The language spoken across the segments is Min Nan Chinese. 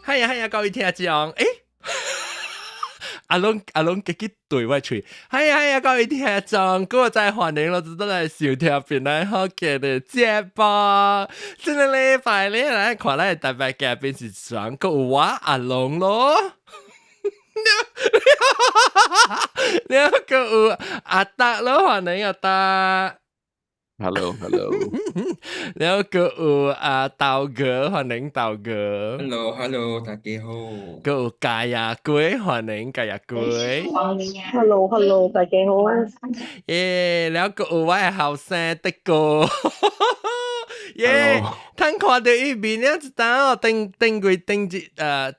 係啊係啊，各位聽眾，欸，阿龍阿龍自己對我喙，係啊係啊，各位聽眾，閣再歡迎囉，轉來收聽邊來好嘅的節目。這個禮拜咧來看咱特別嘉賓是誰？閣有我阿龍囉。了閣有阿達囉，歡迎阿達。 Hello，Hello。了閣有阿豆哥，歡迎豆哥。 Hello，Hello，大家好。閣有佳亞龜，歡迎佳亞龜。 Hello，Hello，大家好。耶，了閣有我的後生德哥。耶，通看著伊面了一當哦，頂頂過頂日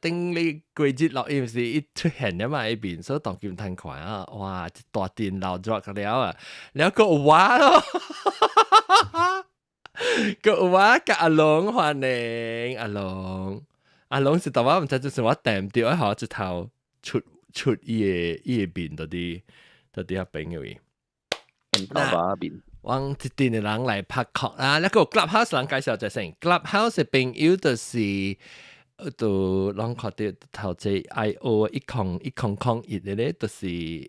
頂你過日錄音時，伊出現了嘛伊面，所以當今通看啊，哇，一大陣老熱了啊，了閣有我囉，閣有我佮阿龍歡迎阿龍，阿龍是淡薄毋知就是我踮著一下一頭出出伊的面佇遐朋友伊。頭把面。往一陣的人來拍殼啊！那個 Clubhouse 人介紹一下先，Clubhouse 的朋友就是，就攏看著頭這 I.O 101001的咧，就是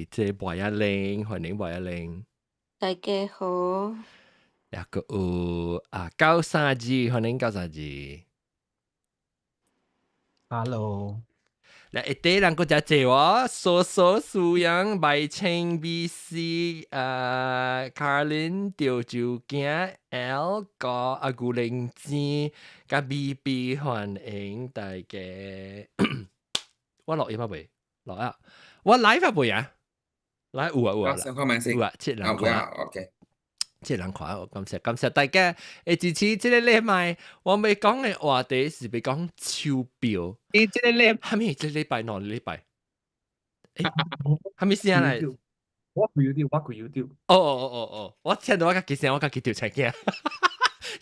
這麥仔玲，歡迎麥仔玲。大家好。抑閣有啊932，歡迎932。 Hello。來一堆人閣誠濟哦，蘇蘇蘇陽、白青 B.C. 卡琳、潮州囝 L 個阿古靈精，佮 B.B 歡迎大家。我錄音啊未？錄啊！我 live 啊未啊？來有啊有啊，有啊，七人看。 OK。七人看，感謝感謝大家會支持。這個禮拜我欲講的話題是欲講手錶。欸，這個禮蝦米？這個禮拜兩禮拜？欸，蝦米聲來？我開 YouTube，我開 YouTube。哦哦哦哦哦，我聽著我家己聲，我家己著青驚。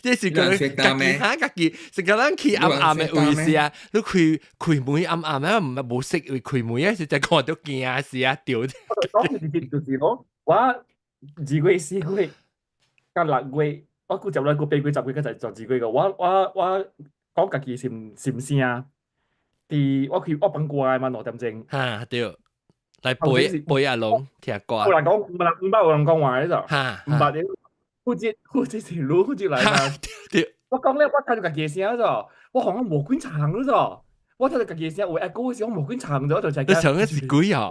這是個家己哈家己，是個人去暗暗的位置啊！你開開門暗暗的，毋係無識位開門啊，實在看著驚死啊！著。講就是講，我2月4月。佮6月，我估接來個8月10月，佮就12月個。我講家己心心聲，佇我去我放歌的嘛2點鐘。哈對，來陪陪阿龍聽歌。有人講，毋捌有人講話咧就，毋捌的，負責是你負責來嘛。對。我講咧，我聽著家己的聲就，我好像無幾長了就，我聽著家己的聲有 echo 的時候，無幾長咗就就。你唱的是鬼哦？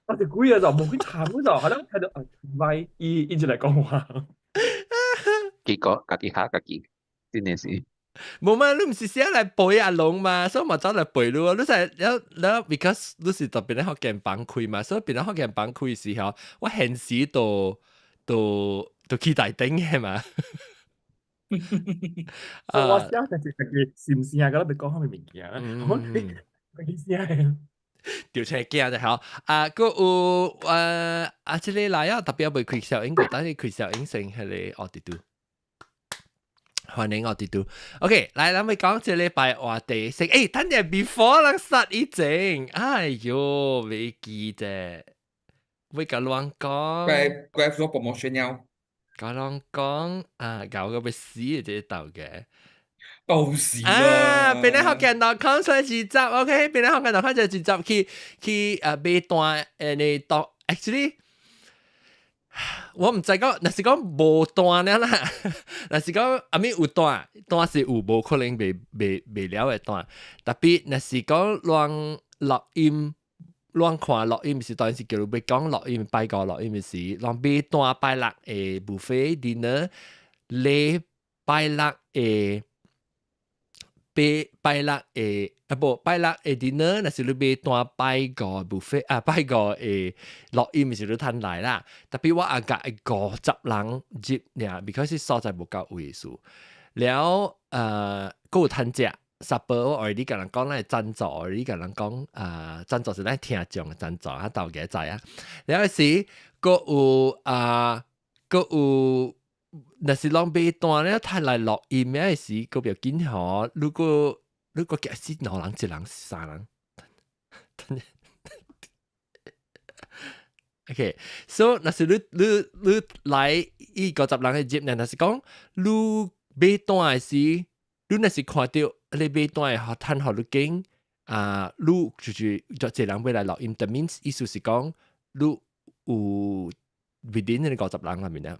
我是鬼啊就，無幾長了就，好像聽著咪伊一直來講話。結果家己嚇家己，真的是。無嘛，你毋是寫來陪阿龍嘛，所以嘛走來陪你啊。你係了了，because 你是特別咧福建房開嘛，所以變咧福建房開時候，我現時都去大頂嘅嘛。我寫就是家己心聲，佮你講啥物物件，我家己聲。著青驚就好。啊，閣有啊，這個來啊，特別未開小音，等你開小音先，彼個奧迪都。歡迎奧迪都。OK，來，咱欲講這禮拜話題先。欸，等下 before 咱殺一整，哎喲，袂記得，欲共亂講。該該做 promotion 了。共亂講啊，搞個欲死的這個豆嘅。到時啊，邊咧福建 .com 出一集，OK，邊咧福建 .com 就一集去買單你當 actually 我毋知講，若是講無單了啦，若是講阿咪有單，單是有無可能賣了的單，特別若是講亂錄音，亂看錄音是當然是叫你欲講錄音，拜五錄音時，攏買單拜六的 buffet dinner，禮拜六的。拜拜六的啊無拜六的 dinner，若是你買單拜五 buffet 啊，拜五的錄音是你趁來啦。特別我阿甲50人入爾，because 是所在無夠位數。了閣有趁食，supper 我 already 共人講，咱贊助，already 共人講啊，贊助是咱聽眾的贊助啊，豆家知啊。了時閣有啊，閣有。若是攏買單咧，太來錄音的時，閣比較緊吼。如果假使兩人、一人、三人，OK，so 若是你來伊50人的入，若是講你買單的時，你若是看著，你買單會趁予你緊啊，你就是就這人欲來錄音，that means 意思是講你有 within 那個50人裏面啊。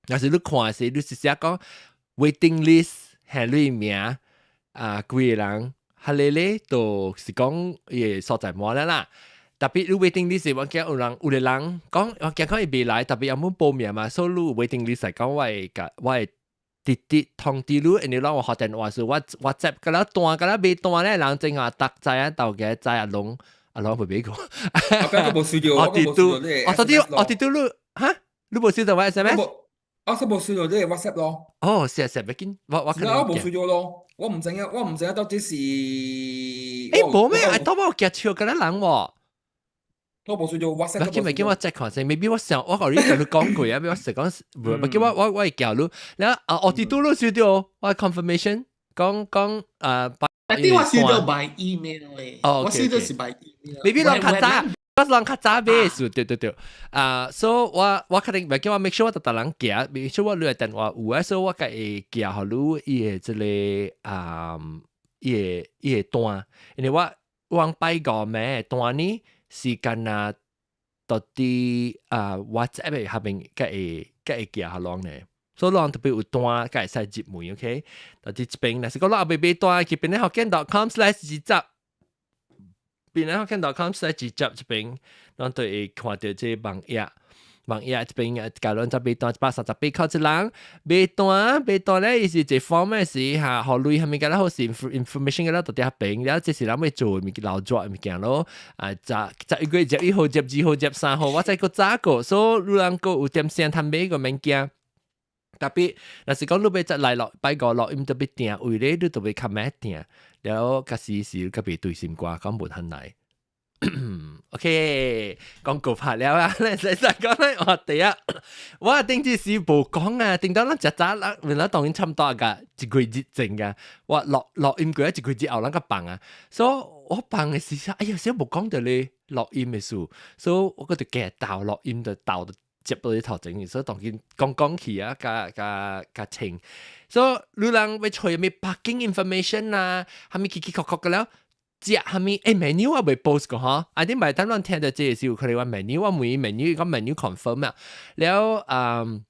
若是你看時，你是寫講 waiting list 係你名啊，幾個人，哈咧咧，就是講伊個所在滿了啦。特別你 waiting list 我驚有人有個人講，我驚講伊未來，特別有冇報名嘛，所以你 waiting list 係講我會共我會直直通知你，因為我學電話是我 WhatsApp 個啦斷個啦未斷咧，人正話逐知啊，頭家知阿龍阿龍會俾個。我剛剛無收到，我無收到你我到底我到底你哈？你無收到我 SMS？我是無收到你 WhatsApp 咯。哦，是啊是啊，別緊，我可能我無收到咯，我毋知影，我毋知影到底是。欸，無咩？啊，當我夾笑個人喎。我無收到 WhatsApp。別緊別緊，我再看先，maybe 我想我共你共你講過啊，我實講，別緊我會叫你，然後啊，我哋都收到我 confirmation 講講啊。但我收到 by email 咧，我收到是 by email。 maybe 人較早，我人較早買數，對對對。啊，所以我確定，別緊我 make sure 我逐逐人寄，make sure 我你個電話有啊，所以我會寄予你伊個這個啊，伊個單，因為我往拜五暝單呢是干那到底啊 WhatsApp 的下面才會寄予攏呢。所以攏特別有單，才會使入門，OK？到底這邊若是講攏猶未買單，去邊咧福建 .com/20，邊咧福建 .com/20這邊，攏都會看著這個網頁。網頁這邊啊，假如才買單138塊一人，買單買單咧，伊是一個 form 是哈，予鐳啥物個啦，好是 information 個啦，到佇遐邊，了這是咱欲做的物勞作的物件咯。啊，11月11號、12號、13號，我再閣早過，所以你人閣有點先通買個免驚。特別，若是講你欲再來落拜五錄音特別訂位咧，你特別較慢訂，了較時時較袂對心肝，講無通來。OK，廣告拍了啊！咱再講咧話題啊，我頂次是無講啊，頂到咱食早，咱原來當然差毋多個一個月前噶，我錄錄音過一個月後，咱閣放啊，所以我放的時哎呀，小無講著咧錄音的事，所以我閣就加鬥錄音就鬥到接到你頭前，所以當今講講起啊，較較較清。所以你人欲揣啥物 parking information 啊，啥物奇奇殼殼個了。食啥物？欸 menu 我未 post 過吼，啊你咪等咱聽著這個時有可能我 menu 我問 menu 講 menu confirm 啊，了嗯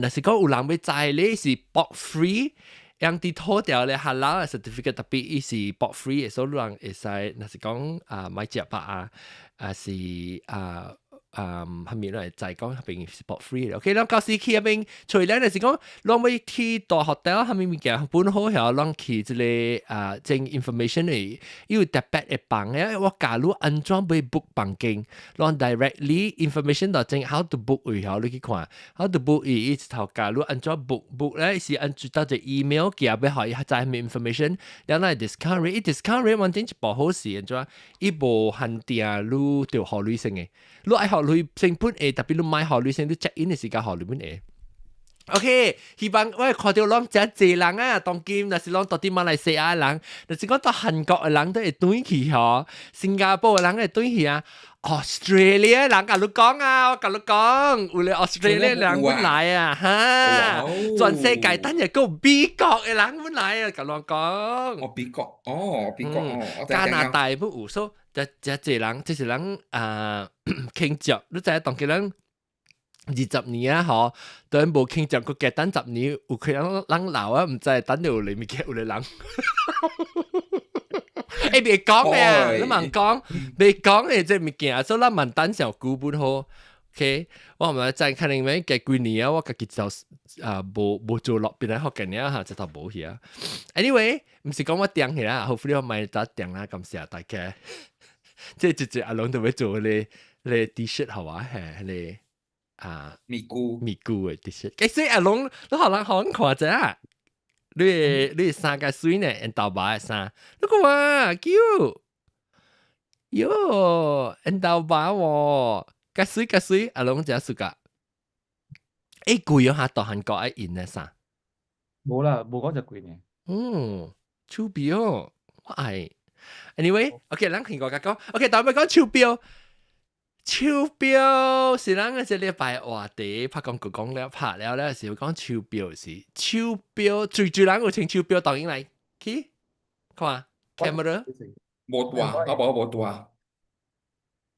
若是講有人欲知咧是 pork free，用佇土條咧 halal certificate 特別伊是 pork free 的，所以人會使若是講啊欲食肉啊，啊是啊。嗯，啥物來知講彼邊是 pork free 的。OK，咱到時去彼邊，除了就是講，攏欲去大 hotel 啥物物件本好遐，攏去這個啊，整 information 的，有特別的房的，我假如按怎欲 book 房間，攏 directly information 就整 how to book 位遐你去看，how to book 伊一頭假如按怎 book book 咧是按怎到一個 email 寄欲予伊知啥物 information，然後 discount rate，伊 discount rate 完全一部好事，按怎？伊無限定你著予鐳先的，你愛予鐳先本會，特別你莫予鐳先，你 check in 的時間予鐳本會。OK，希望我看著攏誠濟人啊，當今若是攏到佇馬來西亞人，若是講到韓國的人都會轉去吼，新加坡的人會轉去啊，Australia 人共你講啊，我共你講，有咧 Australia 人本來啊，哈，全世界等下閣美國的人本來啊，共你講。哦，美國，哦，美國，哦，加拿大不有，所以誠濟人，這是人啊，輕接，你知影當今人。20年啊，吼，當然無傾接，閣加等十年，有可能人老啊，毋知等著有嚟物件有個人。欸，袂講嘅，你茫講，袂講的這物件，所以咱嘛等上久本好。OK，我毋知可能欲過幾年啊，我家己就啊無做落邊來福建爾哈，直頭無去啊。Anyway，毋是講我訂起啦，好，我莫早訂啦，感謝大家。這一隻阿龍都欲做咧咧 T-shirt 好啊，嘿，彼個。啊，咪咕咪咕的 T-shirt，其實阿龍你予人予人看者，你的衫較媠呢，𪜶兜爸的衫，你看啊，cute，喲，𪜶兜爸喎，較媠較媠，阿龍誠 suka。欸，貴哦哈，到韓國愛印的衫。無啦，無講就貴呢。嗯，手錶我愛。Anyway，OK，咱聽國家講，OK，但欲講手錶。手錶是咱個這禮拜話題，拍廣告講了拍了咧，是講手錶是手錶，最最人有穿手錶，當然來去看 camera。無帶，我無帶。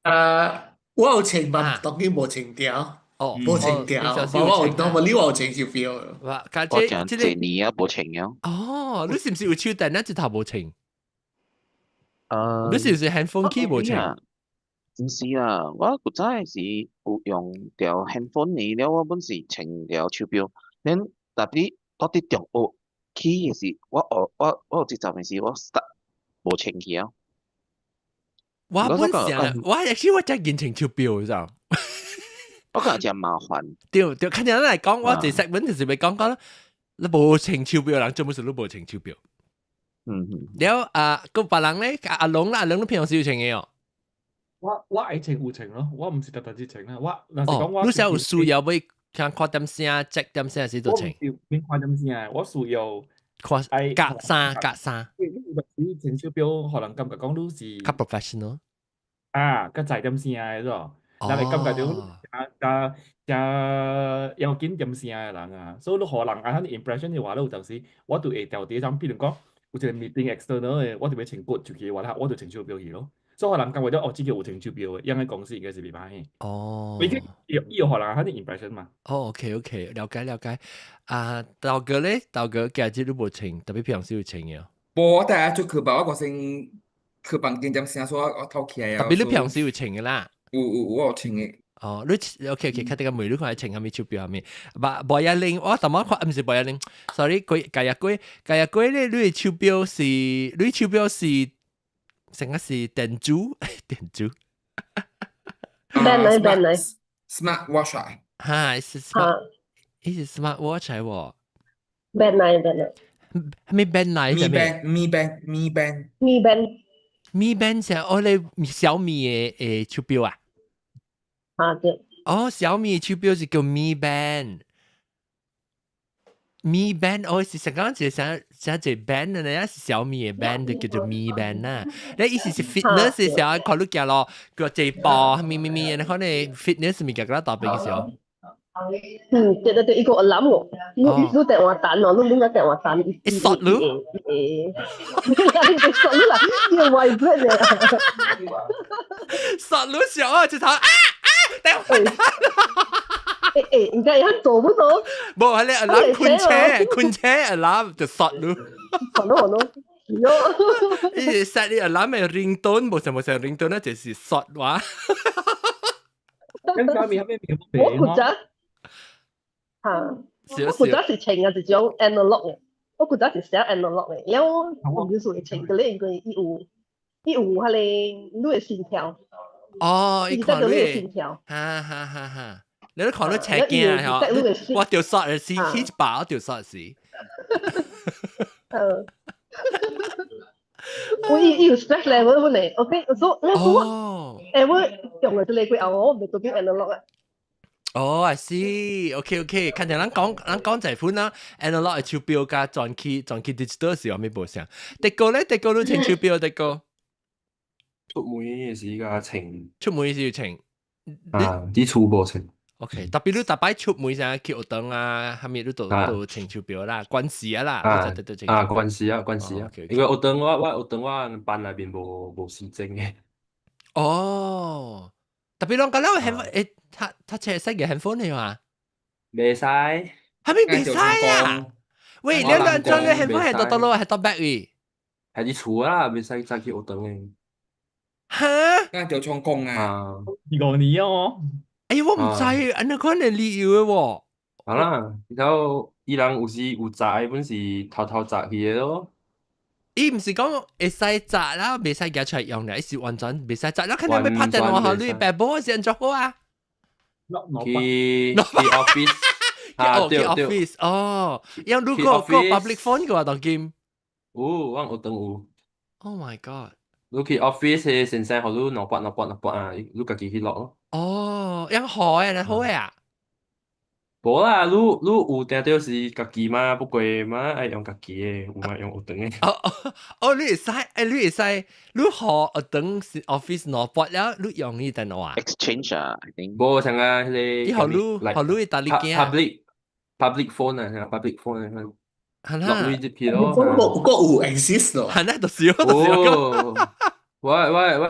啊，我有穿嘛，當然無穿條。哦，無穿條，我有當我你有穿手錶。哇，家我講姐這個這年啊，無穿了。哦，你是毋是有手電啊？這頭無穿？你是毋是 handphone 機無穿？毋是啊，我古早時有用條 handphone 呢，了我本是穿條手錶，恁特別我佇中學去的時，我學我我有一陣時我 start 無穿去啊。我本身我 actually 我真見穿手錶，知道？我感覺真麻煩。對對，看人來講，我這 segment 就是欲講講，你無穿手錶人做乜事你無穿手錶？了啊，個別人咧，阿龍啦，阿龍你平常時有穿的哦。我愛穿有穿咯，我毋是特特只穿啦。我若是講我，你是有需要欲聽看點聲，check 點聲時就穿。免看點聲，我需要看隔衫隔衫。你穿手錶，予人感覺講你是較 professional。啊，較知點聲的咯。人會感覺到誠誠要緊點聲的人啊，所以你予人按呢 impression 的話，你有陣時我就會調佇種，比如講有一個 meeting external 的，我就欲穿骨出去，我就穿手錶去咯。所以予人感覺到哦，這個有穿手錶的，樣的公司應該是袂歹的。伊伊有予人按呢 impression 嘛。哦，OK，了解了解。啊，豆哥咧，豆哥今日你無穿，特別平時有穿的。無，我帶下出去吧，我個先去房間點聲，所以我偷起來啊。特別你平時有穿的啦。有有我有穿的。哦，你 OK，較這個問你看穿啥物手錶啥物？無無一玲，我頭仔看，毋是無一玲，sorry，鬼家日鬼家日鬼咧，你的手錶是，你手錶是，成個是電子電子。 band 來 band 來 smart watch 啊。哈，是 smart，伊是 smart watch 來喎。 band 來 band 來。啥物 band 來？ Mi band Mi band Mi band。 Mi band。 Mi band 是哦，你小米的手錶啊？啊對。哦，小米手錶是叫 Mi Band。Mi Band 哦，是實講一個啥啥一個 band 呢？是小米的 band 就叫做 Mi Band 啦。你意思是 fitness 的時候，看你行路腳這步，咪咪咪，你可能 fitness 物件較特別嘅時候。嗯，對對對，伊個 alarm 喎，你你電話單哦，你你個電話單，伊索你，誒，你索你啦，伊個 vibrate 嘅。索你小啊，就頭啊啊，電話單。誒誒，應該會做不到。無，係你 alarm 困車，困車 alarm 就索你。索你咯，喲。伊 set 你 alarm 嘅 ringtone，無成無成 ringtone 咧，就是索話。咁小米後面我負責。嚇！我負責是穿啊，一種 analog 嘅，我負責是寫 analog 嘅，了我唔是會穿嘅咧，因為伊有彼個你的心跳。哦，伊看你的心跳。哈哈哈哈！你都看到車鏡啊？嗬！我掉索時，起一百我掉索時。嗯。我伊有 stress level 本嚟，OK，我說我誒我用咗這個幾後，我唔會做變 analog 啊。哦，I see，OK，看見人講人講這款啦，analog 的手錶佮轉去 digital 時有咩無相？迪哥咧，迪哥你穿手錶，迪哥出門嘅時間穿，出門時穿，啊，佇厝無穿。 OK，特別你逐擺出門啥去學堂啊，啥物你都都穿手錶啦，關事啊啦，啊啊，關事啊，關事啊，因為學堂我學堂我班內面無時鐘嘅。哦，特別攏講了 handphone，誒，他車使嘅 handphone 嘅嘛？袂使。係咪袂使啊？喂，你兩張你 handphone 係佗佗落，係佗 bag 位？係佇厝啊，袂使再去學堂嘅。哈？敢就充公啊？25年哦。哎，我毋知，按呢款的理由的喎。好啦，然後伊人有時有閘的本是偷偷閘去的咯。伊毋是講會使閘啦，袂使舉出來用咧，伊是完全袂使閘啦。肯定欲拍電話予你爸母是按怎好啊？去去 office 啊，對對 office 哦，因如果個 public phone 嘅話，當今有，阮學堂有。 Oh my god！你去 office 的先生予你200 200 200啊，你家己去落咯。哦，樣好誒，好誒啊！無啦，你你有定著是家己嘛，不過嘛愛用家己的，有嘛用學堂的。哦哦哦，你會使，誒，你會使，你予學堂是 office 200了，你用伊電話？Exchange 啊，I think。無像啊，彼個。伊予你，予你搭你囝。 Public phone 啊，public phone 啊。係啦，落鐳一批咯。個個有 exist 咯。係啦，就是咯，就是哦，我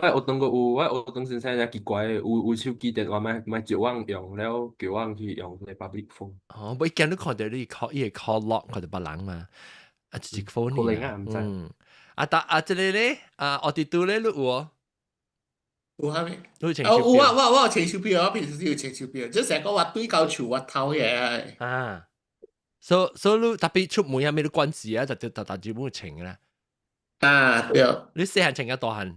學堂個有，我學堂先生也奇怪，有手機電話莫莫借我用，了叫我去用個 public phone。哦，我一見都看到你 call 伊個 call log 看到別人嘛，啊，就是 phone 可能啊，毋知。嗯，啊，但啊，這個咧，啊，我哋拄咧，你有哦？有啥物？你有穿哦，手錶？有啊，我有穿手錶，我平時有穿手錶，即成日講話對到樹我頭嘅。啊，所以你特別出門有咩都關事啊，就就特特專門穿啦。啊，對。你細漢穿較大漢，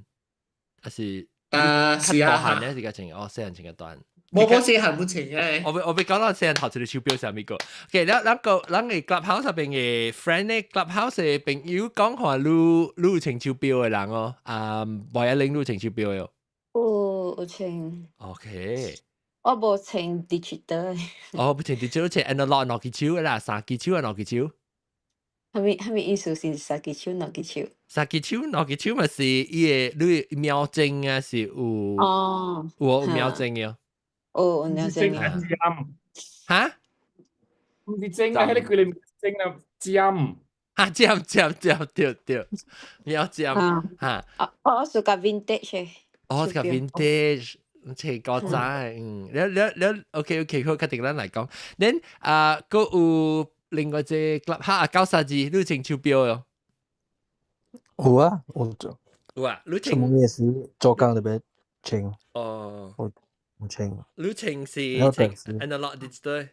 還是啊，是啊。較大漢咧？是較穿哦，細漢穿較大漢。無無細漢不穿嘅。我欲講到細漢頭一個手錶啥物個？OK，咱咱個咱個 Clubhouse 入邊嘅 friend 咧，Clubhouse 嘅朋友講話你你有穿手錶嘅人哦，啊，無一零你有穿手錶嘅哦。有有穿。 OK。我無穿 digital。哦，不穿 digital，穿 analog 兩支手嘅啦，三支手啊兩支手。啥物意思是三支手兩支手？三支手兩支手嘛是伊個你秒針啊是有哦，有秒針嘅。哦，有秒針嘅。哈？毋是針啊，彼個叫你針啊，針。啊，針針針對對，秒針哈。啊，我是較 vintage 嘅。哦，較 vintage。切古早，嗯，了了了，OK OK，好，決定咱來講。恁啊，閣有另外一個 club 啊，九三二，你有穿手錶喲？有啊，有做。有啊，你出門嘅時做工特別穿。哦。我有穿。你穿是穿 analog digital？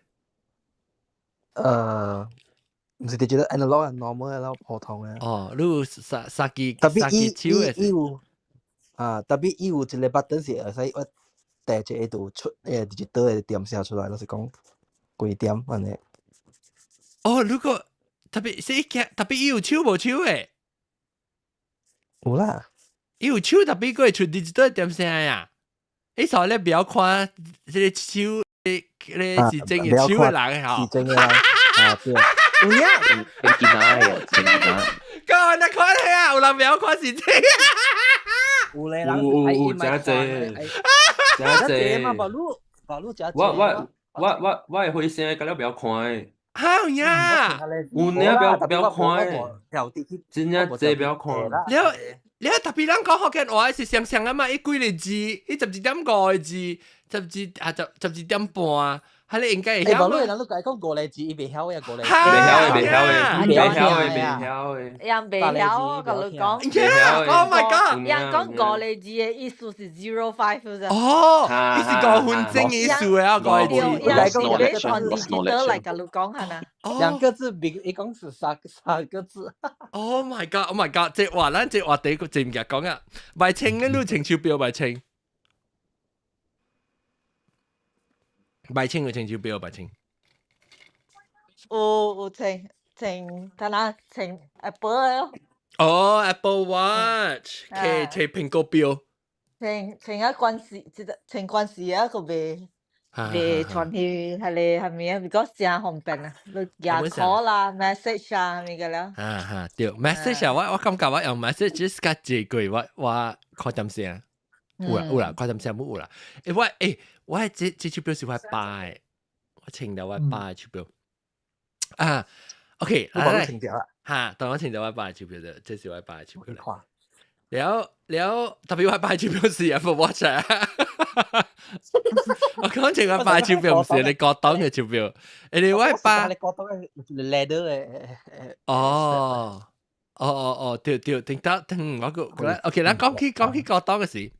毋是 digital analog normal 嘅咯，普通嘅。哦，你有三三支特別三支手嘅。伊有啊，特別伊有一個 button 是會使我掟一個就出digital 嘅點聲出來，就是講幾點按呢。哦，如果特別是特別伊有手無手嘅？有啦。伊有手特別閣會出 digital 點聲呀？你所以你不要看這個手，你是真嘅手嘅人吼。是真嘅人，啊對。有影。真見奶啊，真見奶。哥，你看你啊，有人不要看是真。有咧，人有有有，真濟，真濟嘛，白鷺白鷺真濟。我會回聲，甲了不要看的。好呀，有領不要看的，真正濟不要看。了了，特別咱講福建話是雙雙啊嘛，伊幾个字，伊12.5個字，十二啊十12點半，係你應該會曉。欸，無你人都講講五個字，伊袂曉嘅五個字。袂曉嘅，袂曉嘅，袂曉嘅，袂曉嘅。人袂曉，我共你講。 Oh my god！人講五個字嘅意思是 05 啫。哦，伊是5分鐘意思嘅啊，五個字。人是 based on digital 來共你講係嘛？兩個字，比一共是三個字。 Oh my god！Oh my god！這話咱這話題個真物件講啊，賣清咧，你穿手錶賣清。賣清有穿手錶賣清。有有穿穿，睇下穿 Apple 咯。哦，Apple Watch，佢穿蘋果錶。穿穿啊關事，這個穿關事啊，個袂袂傳去彼個啥物啊，because 誠方便啊，你寄 call 啦，message 啊，啥物個了。啊哈，對，message 啊，我感覺我用 message 較濟過，我看點聲，有啦有啦，看點聲冇有啦。欸我欸我這這手錶是我爸的，我穿了我爸的手錶。啊，OK，來來，哈，當我穿了我爸的手錶的，這是我爸的手錶。了了，特別我爸手錶是 Apple Watch 啊。我講穿我爸手錶毋是你國當嘅手錶，欸我爸。你國當嘅 leather 嘅。哦，哦哦哦，對對，聽到聽我個，OK，咱講起國當嘅時，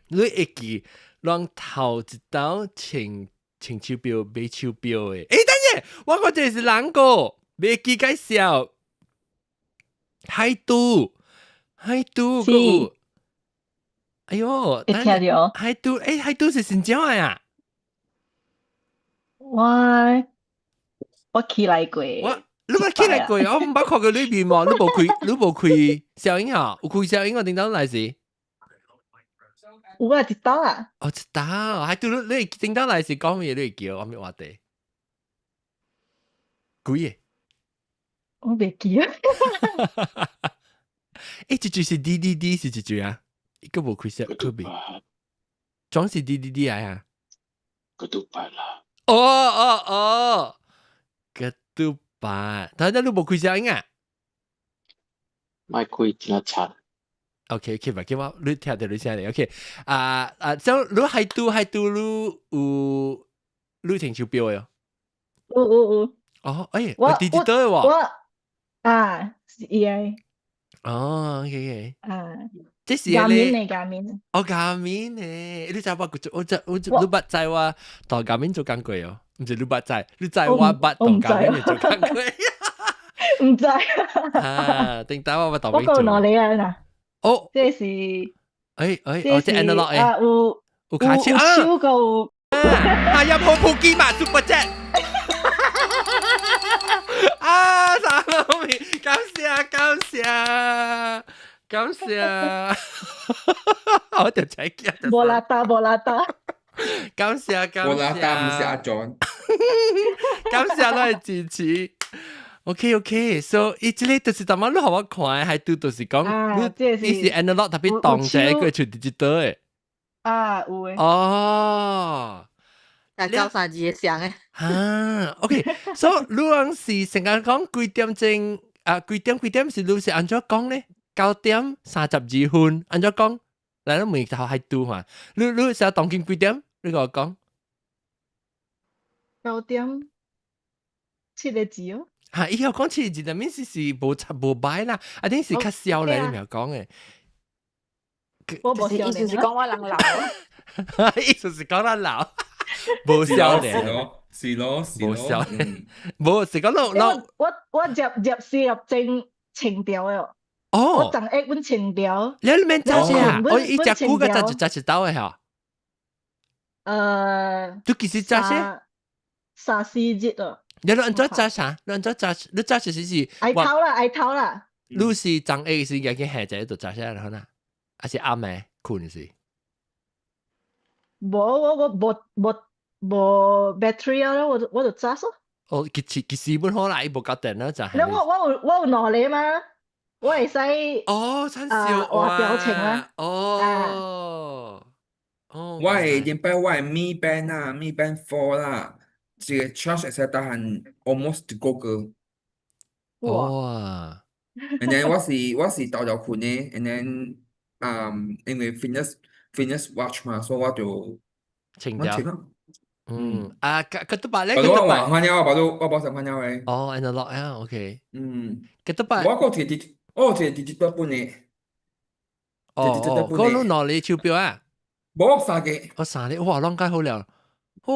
你會記攏頭一道穿穿手錶買手錶嘅？欸，等陣，我講這是人個，袂記介紹，海都海都閣有，哎喲，會聽著？海都，欸，海都是新疆的啊？我我起來過。我你捌起來過？我毋捌看過你面貌，你無開，你無開小音吼？有開小音我頂當來時。有啊，一道啊。哦，一道，還拄你你頂當來時講咩？你會叫我咩話題？幾個？我袂記啊。欸，這句是 D D D 是這句啊？一個無開小可別，總是 D D D 來啊？ Ketupat 啦。哦哦哦，ketupat。八，但係你無開聲啊？莫開真賊。 OK，OK，咪叫我你聽到你聲嚟。OK，啊啊，就你係拄你有你停手錶嘅？有有有。哦，誒，我 digital 嘅喎。我啊，是伊個。哦，OK，OK。啊。這是 Garmin 呢，Garmin。哦，Garmin 呢？你知我我我我你捌知我同 Garmin 做工過哦？毋是你捌知，你知我捌同 Garmin 做工過。毋知。啊，頂等我捌同我講哪裡啊？嗱。哦。這是。誒誒，哦，這 analog 誒。啊，有。有卡車啊。有手個有。啊，入好普機嘛，Super Jet。啊，啥路面，感謝感謝感謝，我就請記。無啦噠無啦噠。感謝感謝。無啦噠毋是阿 John。感謝你的支持。OK OK，so 伊這個就是淡仔你予我看的，係拄就是講，你伊是 analog 特別當這個就 digital 的。啊，有的。哦。但九三二嘅聲嘅。啊，OK，so 你講是成日講幾點鐘啊？幾點幾點是你是按怎講咧？9點32分，按怎講？來，你問頭係拄嘛？你成日當今幾點？你共我講。9點7個字哦。嚇！伊有講七個字，但面是是無差無擺啦，啊，頂是較少咧，你咪講嘅。我無意思是講我人老。意思是講咱老，無少年。是咯，是咯，無少年，無是講老老。我入入四粒鐘清掉的哦。哦。我昨下阮清掉。你免早啥？我伊食久個早就早一刀的吼。你幾時早些？三四日哦。你按怎早啥？你按怎早？你早是是？愛頭啦，愛頭啦。你是昨下是已經下一就早些啦，可能，還是暗暝睏是？無我無 battery 啊，我就早咯。哦，其實本好啦，伊無夠電啦，就係。你我有兩個嘛？我會使。哦，參笑換表情啊。哦。哦。我的前擺我的 Mi Band 啊，Mi Band 4 啦，這個 charge 會使 tahan almost 一個月。哇！ And then 我是豆豆睏的，and then 因為 fitness watch 嘛，所以我就清掉。嗯，啊，個都白咧，我換換了，我無想換了的。哦，analog 啊，OK。個都白。我閣一個 dig，我有一個 digital 本的。哦哦，嗰你哪裡手錶啊？無三個。我三個，哇，攏蓋好了。哇！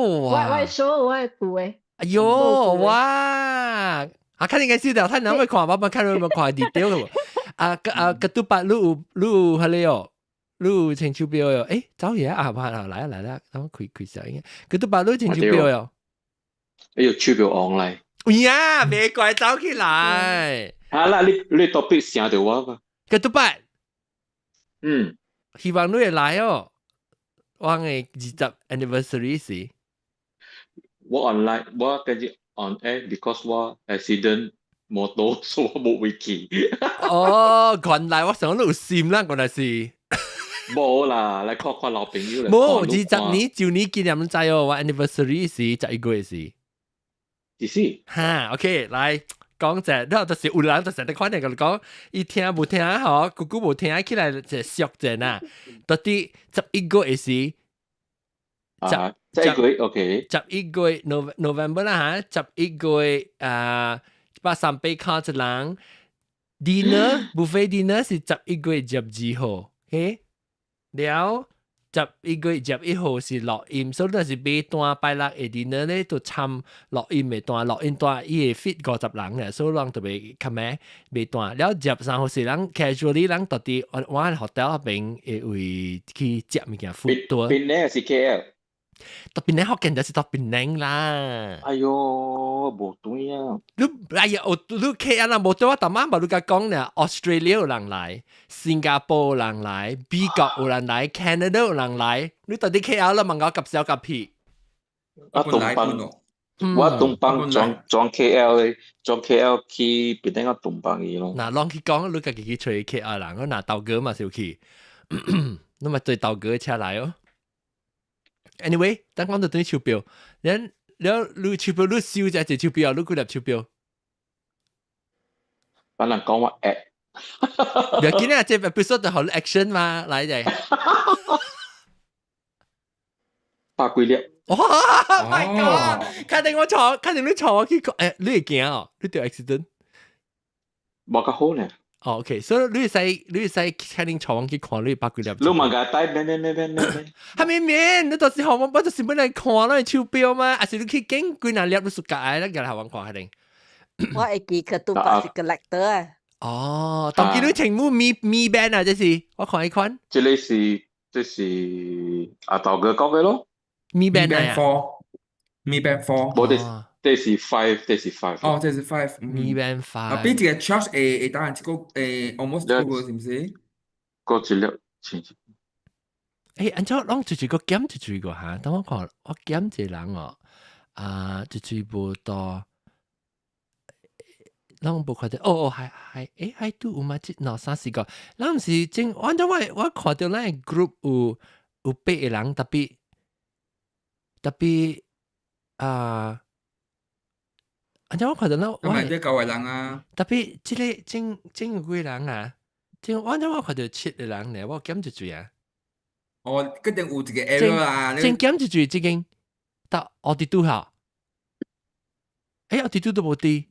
我 show 我舊的。哎喲，哇！啊，看你應該燒掉，睇你會看，我冇看你有冇看 detail 嘅喎。啊個啊個都白，你有彼個哦，你有穿手錶喲？誒，走嘢啊！啊，來啊來啦，等我開開小應該。個都白，你穿手錶喲？哎喲，手錶昂來。呀，別怪走起來。好啦，你 topic 寫著我吧。個都白。希望你會來哦。我嘅20 anniversary 時。我 online，我跟住 on air because 我 accident 摩托，所以我無回去。哦，原來我想你有心啦，原來是。無啦，來看看老朋友。無，20年周年紀念你知哦，我 anniversary 是11月時。幾時？哈，OK，來講者，你就是有人就成日看見佢講，伊聽無聽嗬，久久無聽起來就熟者呐。到底十一月時。十一月，OK。十一月 November 啦嚇，十一月啊，138塊一人，dinner buffet dinner 是11月22號，OK？了11月21號是錄音，所以若是買單拜六的 dinner 咧，就參錄音的單，錄音單伊會 fit 50人嘅，所以人特別較咩買單。了23號是人 casually 人到佇我 hotel 彼邊會為去食物件 food 多。檳城還是 KL？到檳城福建就是到檳城啦。哎喲，無對啊！你哎呀，我你 KL 啦，無對我逐晚嘛，你共講呢，Australia 有人來，新加坡有人來，美國有人來，Canada 有人來，你到底 KL 啦，問我夾小夾屁？啊，東方，我東方轉轉 KL 咧，轉 KL 去檳城啊東方去咯。嗱，攏去講，你家己去揣 KL 人，我拿豆哥嘛是有去，你咪對豆哥車來哦。Anyway，等講到對手錶，然了你手錶你收只隻手錶，你幾粒手錶？等人講我 at。唔要緊啊，這 episode 就好 action 嘛，來者。百幾粒。哇！My God！確定我坐，確定你坐我去，誒，你會驚哦？你著 accident？無較好呢。哦，OK，所以你會使確定坐我去看你百幾粒。你問個帶咩咩咩咩咩咩？係咪免？你到時候我就是本來看咱手錶嘛，還是你去揀幾若粒你暑假的，咱入來我看確定。我會記佢都白是 collector 啊。哦，當見你穿木 Mi Mi Band 啊，這是我看一看。這個是阿道哥講的咯。 Mi Band 啊 Mi Band 4。無，這是 five，這是 five。哦，這是 five。 Mi Band 5。啊，比這個 charge 會當然一個會 almost 一個是毋是？過一粒千。欸，按怎攏一個減一個哈？等我看，我減一個人哦，啊，一喙無多。攏無看著，哦哦，係係，欸，還拄有嗎？這兩三四個，咱毋是真，反正我看著咱 group 有八個人，特別特別啊，按怎我看著咱，我咪這九個人啊，特別這個真真有幾人啊？真，反正我看著七個人呢，我減一喙啊。哦，一定有一個 error 啊！真減一喙，這間到奧迪拄好，欸，奧迪拄都無佇。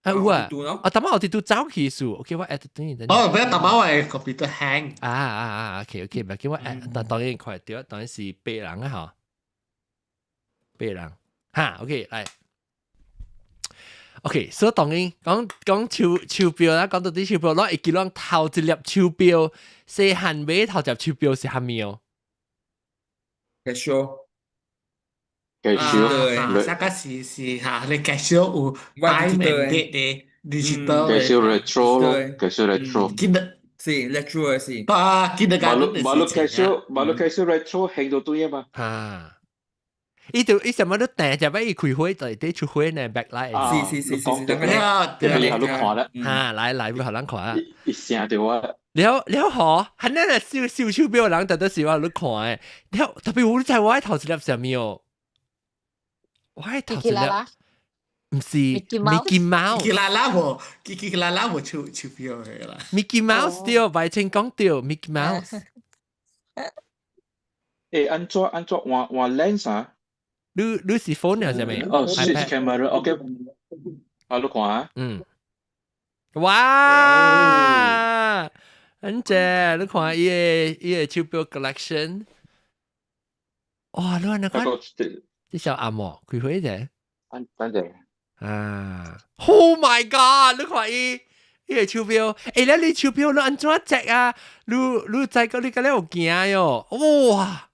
啊有啊，啊，淡仔我哋都走去數，OK，我 add 等於等。哦，唔係，淡仔我係 computer hang。啊啊啊，OK OK，唔係叫我 add，但當然看著，當然是八人啊嗬，八人，哈，OK，來，OK，所以當然講講手錶啦，講到啲手錶，我會記攏頭一粒手錶，細漢買頭一粒手錶是啥物哦？Casio。 Casio，啊，這個是嚇，你 Casio 有 time and date 的 digital 的。 Casio retro 咯，Casio retro。記得是 retro 的是。啊，記得馬路馬路 Casio 馬路 Casio retro 興到對嘛？哈，伊就伊什麼都訂就欲伊開會就佇出會呢，backlight。是是是是，對啊，對啊，你看啦。哈，來來，欲予人看啊。一聲就我。了了嗬，係咱係收收手錶人，特別是我你看的，了特別我知我頭一粒啥物哦。我頭一粒毋是 Mickey Mickey Mouse，基拉拉無，基基拉拉無手錶的啦。 Mickey Mouse 對，白清講對，Mickey Mouse。欸，按怎按怎換換 lens 啊？你是 phone 還是啥物？哦，switch camera，OK。啊，你看啊。嗯。哇！很正，你看伊個手錶 collection。哇！你看那看，這小阿嬤幾歲者？等等陣。啊！Oh my god！你看伊個手錶，欸，你手錶你按怎隻啊？你知個你敢了有行喲？哇！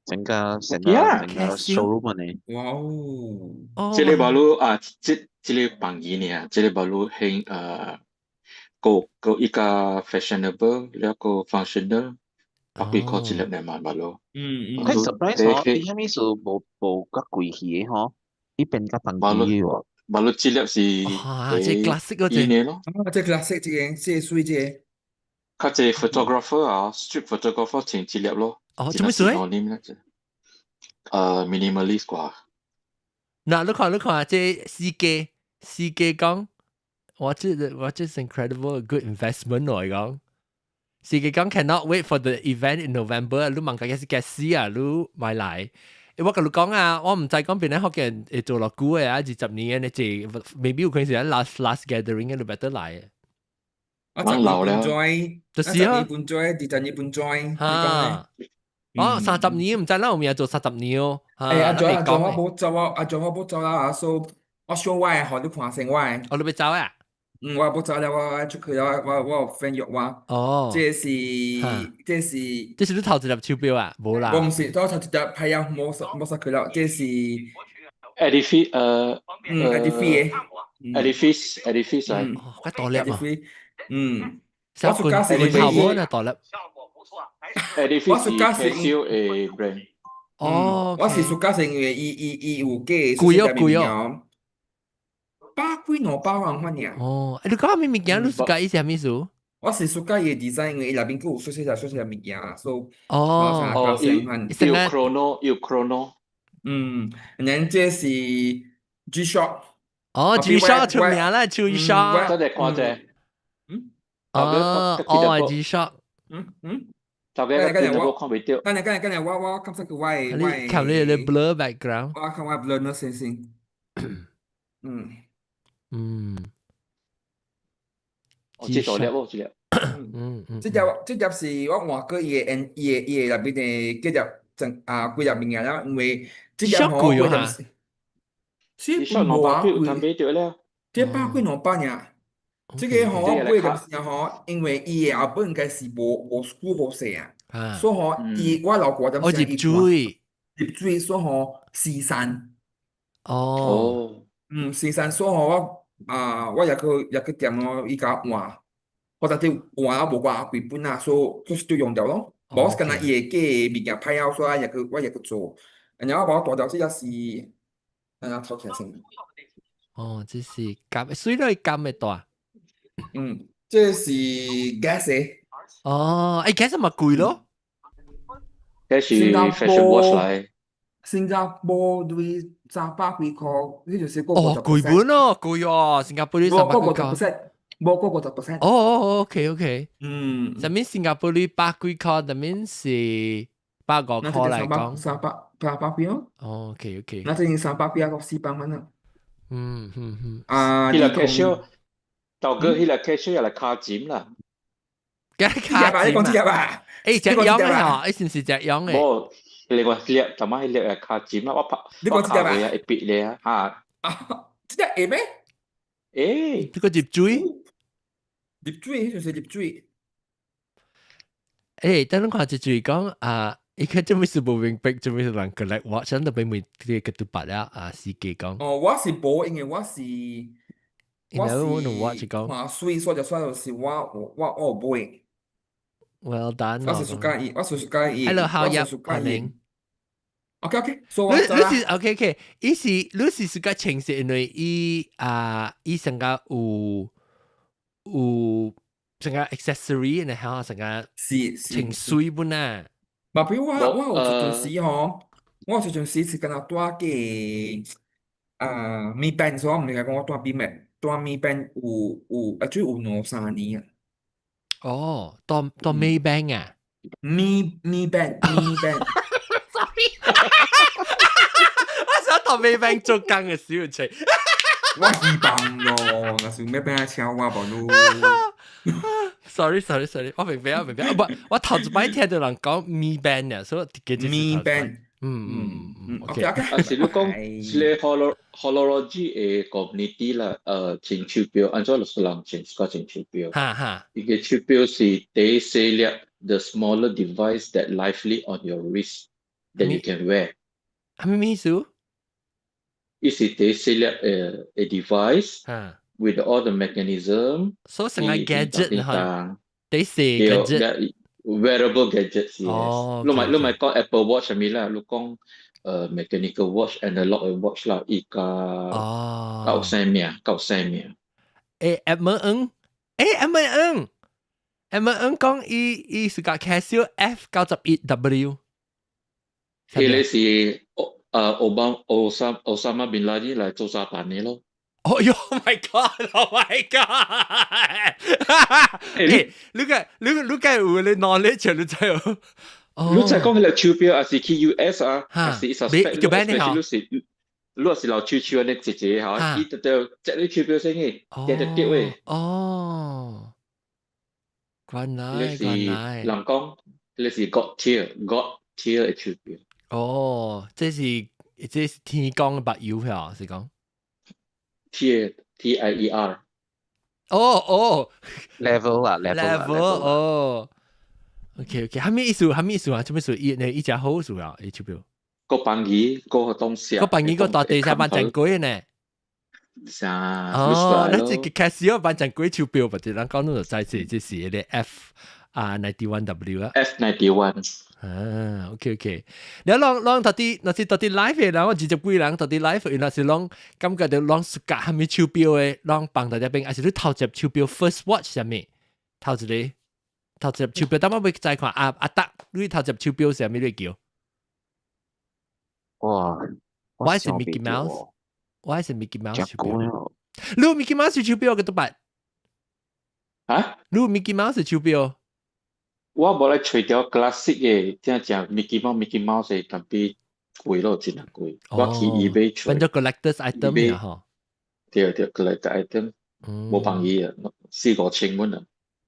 整個 showroom 呢？哇哦！這個 baru 啊，這個榜一呢，這個 baru 興個個一個 fashionable，一個 functional，百幾塊一粒呢嘛，baru。佢 surprise 嗬，伊啥物事無較貴氣的嗬，伊變較便宜喎。 baru 這粒是啊，這 classic 嗰隻咯。啊，這 classic 這個，這水這個。較濟 photographer 啊，street photographer 穿這粒咯。哦，做咩事？minimalist 啩。嗱，你看你看，這司機講，我這是 incredible good investment 來講。司機講 cannot wait for the event in November，你問佢是幾時啊？你買來。我共你講啊，我毋知講邊個福建會做落久的啊，20年的，這 maybe 有可能是 last last gathering 你 better 來。我10年半載，就是啊， 10年半載，20年半載，哈。哦，三十年毋知咱有名做三十年哦。欸，阿 John 阿 John 我無走啊，阿 John 我無走啦，啊，所以我 show 我的，予你看先我的。哦，你欲走啊？嗯，我無走了，我出去了，我有 friend 約我。哦。這是這是。這是你頭一粒手錶啊？無啦。我毋是，我頭一粒歹啊，無煞去了。這是。 Edifice 嗯，Edifice 的。 Edifice Edifice 啊。哦，較大粒啊。嗯。我暑假是頭毛那大粒。 Edifice 是 Casio 的 brand。哦。我是暑假是因為伊有假貴哦貴哦。百幾兩百萬款爾。哦，你講啥物物件？你暑假伊是啥物意思？我是暑假伊的 design，因為伊內面閣有細細隻細細隻物件，所以哦，哦，有有 chrono 有 chrono。嗯，然這是 G-Shock。哦，G-Shock 出名啦，G-Shock。真係看者。哦哦，G-Shock。大家今日我看袂到。等陣等陣等陣，我感覺我你看你你 blur background。我看我 blur 咗先先。哦，這大粒喎，這粒。這隻是我換過伊的伊的內邊的幾隻整啊幾隻物件啦，因為這隻吼幾隻是無啊貴，這百幾兩百爾。這個吼我買的時吼，因為伊的後本應該是無 screw 好勢啊，所以吼伊我老婆點哦，入水，入水，所以吼四散。四散，所以吼我啊我也去店咯，伊共換。我特啲換啊無偌幾本啊，所以就用掉咯。無是敢若伊會假物件歹啊，所以也去我也去做。然後我大條這隻是，等下抽起來先。哦，這是金，水都係金的大。這是 Guess 的。哦，欸，Guess 咪貴咯。這是 fashion watch 來。新加坡對三百幾塊，你就是過哦，貴本咯，貴哦，新加坡你三百幾塊。無過50%。哦哦，OK OK。嗯。上面新加坡你百幾塊，上面是150塊來講。三百幾哦。哦，OK OK。那這是300幾啊，400蚊啊。啊，彼個 Casio，大哥，彼個 Casio 也來卡錢啦。幾卡錢？你講這隻吧？欸，隻樣的吼，欸，是毋是隻樣的？無，另外粒，淡仔彼粒會卡錢啦，我拍，我卡過啊，會閉咧啊，哈。啊，這隻會咩？會。這個入水？入水，就是入水。欸，等你看一句講啊，伊個做咩事無明白，做咩事人 collect watch，咱都俾問這個都白了啊，司機講。哦，我是無，因為我是看水，所以就算就是我有買。 Well done。我是喜歡伊，我是喜歡伊。 Hello，好呀，歡迎。 OK OK，所以你你是 OK OK，伊是你是自家清晰，因為伊啊，伊成個有成個 accessory，然後成個是清水本啊。嘛，比如我有一陣時吼，我有一陣時是敢若帶個啊 Mi Band，所以我毋是講我帶 Mi Band，帶 Mi Band 有啊，就有兩三年啊。哦，帶 Mi Band 啊？Mi Band Mi Band。 Sorry，我想帶 Mi Band 做工嘅小情。我希望咯，若是欲變車我無咯。 Sorry sorry sorry，我明白啊明白啊，不，我頭一擺聽到人講 Mi Band 啊，所以記住 Mi Band。OK。啊，是你講是個 horology 的 community 啦，穿手錶，按怎就是人穿個穿手錶。哈哈。伊個手錶是第細粒，the smaller device that lively on your wrist that you can wear。係咩意思？伊是第細粒device with all the mechanism。所以成個 gadget 哈，第細 gadget。 Wearable gadgets, yes。哦，你咪講 Apple Watch 啥物啦，你講mechanical watch、analog watch 啦，伊較夠生命，夠生命。欸，Edmund Ng，欸，Edmund Ng，Edmund Ng 講伊是個 Casio F91W。彼個是奧巴奧沙奧沙馬賓拉登來做炸彈的咯。哦喲，Oh my God！Oh my God！欸，你個有你 knowledge 你知哦？你知講彼個手錶還是去 US 啊，還是 suspect 叫咩呢？你是你若是老手手按呢一個吼，伊就著接你手錶先去，定著跌位。哦，原來原來。人講，彼是 God tier，God tier 的手錶。哦，這是天光的白油票，是講。 Tier T I E R。哦哦，level 啊，level 哦。OK OK，啥物意思？啥物意思啊？做咩事？伊呢？伊誠好數啊？伊手錶。個放魚，個東西。個放魚個大地下辦真貴呢。啥？哦，那這個開始要辦真貴手錶，或者人講你就知這是彼個 F 啊 91 W 啊。 F91。啊，OK OK，你攏攏到底，若是到底 live 的人，我20幾人到底 live，若是攏感覺到攏 suka 啥物手錶的，攏放在這邊，還是你頭一隻手錶 first watch 啥物？頭一個頭一隻手錶，等我欲再看阿阿達，你頭一隻手錶是啥物你叫？哇，我是 Mickey Mouse。我係是 Mickey Mouse 手錶。你有 Mickey Mouse 手錶嘅都捌？啊？你有 Mickey Mouse 手錶？我無來揣著 classic 嘅，正正 Mickey Mouse 的，但比貴咯，真係貴。我去 eBay 揣。變做 collector's item 啊！嗬。對對，collector item，無便宜啊，四五千蚊啊。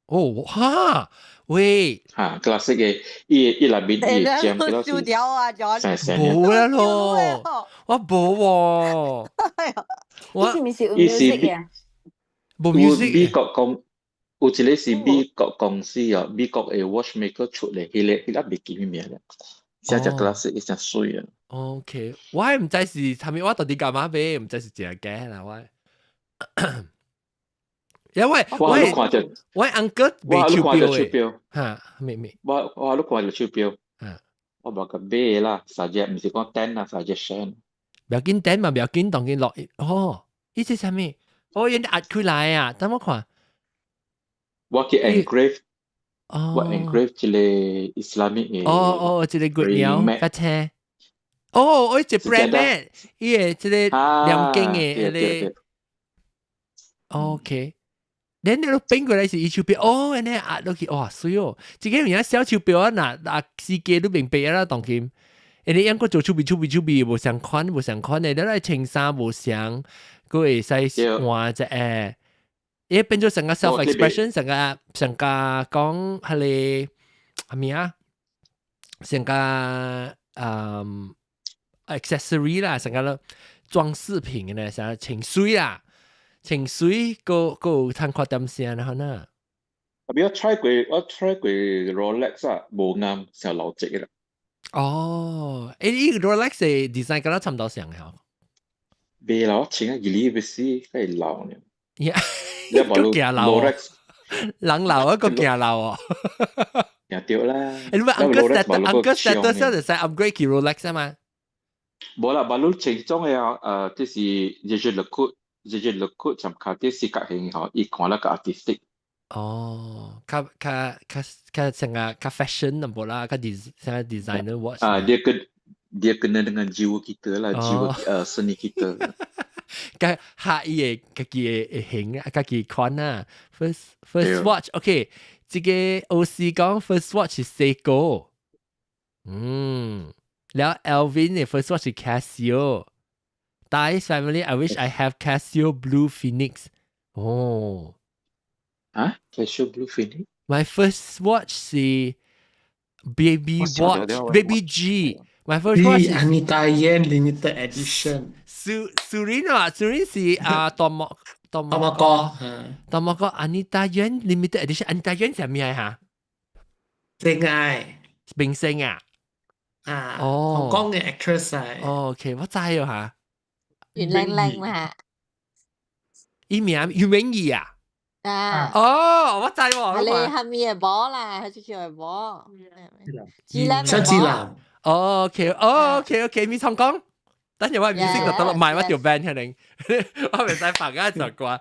哦，哈，喂，嚇，classic 嘅，伊伊內面伊尖幾多燒掉啊，John！冇啦咯，我冇喎。我是唔是有 music 啊？冇 music。美國公有一個是美國公司啊，美國的 watchmaker 出嚟，彼個袂記咩名咧，這隻 classic 伊真媠啊。 OK，我還毋知是啥物，我到底幹嘛買，毋知是真假啦，我。因為我看著我 uncle 買手錶的，嚇，咩咩？我你看著手錶，我無個買啦，suggest 毋是講 ten 啦，suggestion。不要緊等嘛，不要緊，當緊落哦，伊這啥物？哦，伊壓開來啊，等我看。我去 engrave，我 engrave 一個 Islamic 的。哦哦，一個月鳥架車。哦，我一 brand 咩？伊個這個念經的，彼個。OK。你你都變過來是伊手錶，哦，按呢壓落去，哇，媠哦！這個物小手錶啊，若若世界都明白啦，當今。因為英國做手錶、手錶、手錶無相款，無相款的，你來穿衫無相，閣會使換一個。伊變做成個 self expression，成個成個講彼個啥物啊？成個accessory 啦，成個裝飾品呢，成個穿媠啦。穿媠閣閣有通看點聲啦，呢？特別我 try 過，我 try 過 Rolex 啊，無啱，成老隻啦。哦，欸，伊 Rolex 的 design 敢若差毋多像的吼。袂啦，我穿啊二二欲死，較會老呢。呀，你無 Rolex，人老啊，閣驚老哦。也對啦。欸，你話 uncle status 就使 upgrade 去 Rolex 啊嘛？無啦，baru 穿種的啊，這是 Jaeger-LeCoultre，Jaeger-LeCoultre 參卡啲四角形吼，伊看了較 artistic。哦，較較較較成個較 fashion 淡薄啦，較 des 成個 designer watch。啊，dia kena dengan jiwa kita lah, jiwa seni kita. 較合伊的家己的型啊，家己款啊。First watch，OK，這個 OC 講 first watch 是 Seiko，嗯，了 Alvin 的 first watch 是 Casio。Dice family, I wish I have Casio Blue Phoenix. 哦，啊，Casio Blue Phoenix？ My first watch 是 Baby Watch, Baby G. My first watch 是 Anita Yen Limited Edition。蘇蘇林啊，蘇林是啊，多摩多多摩哥，多摩哥 Anita Yen Limited Edition，Anita Yen 係咩嚇？正愛明星啊？啊，哦，香港嘅 actress 係。哦，OK，我知哦嚇。袁靚靚嘛？伊名袁詠儀啊？啊！哦，我知喎。你係咪嘅波啦？佢就叫佢波。張智霖。哦，OK，哦，OK，OK，咪唱講。等陣我唔識就得咯，賣我條 band 可能，我未使發緊就掛。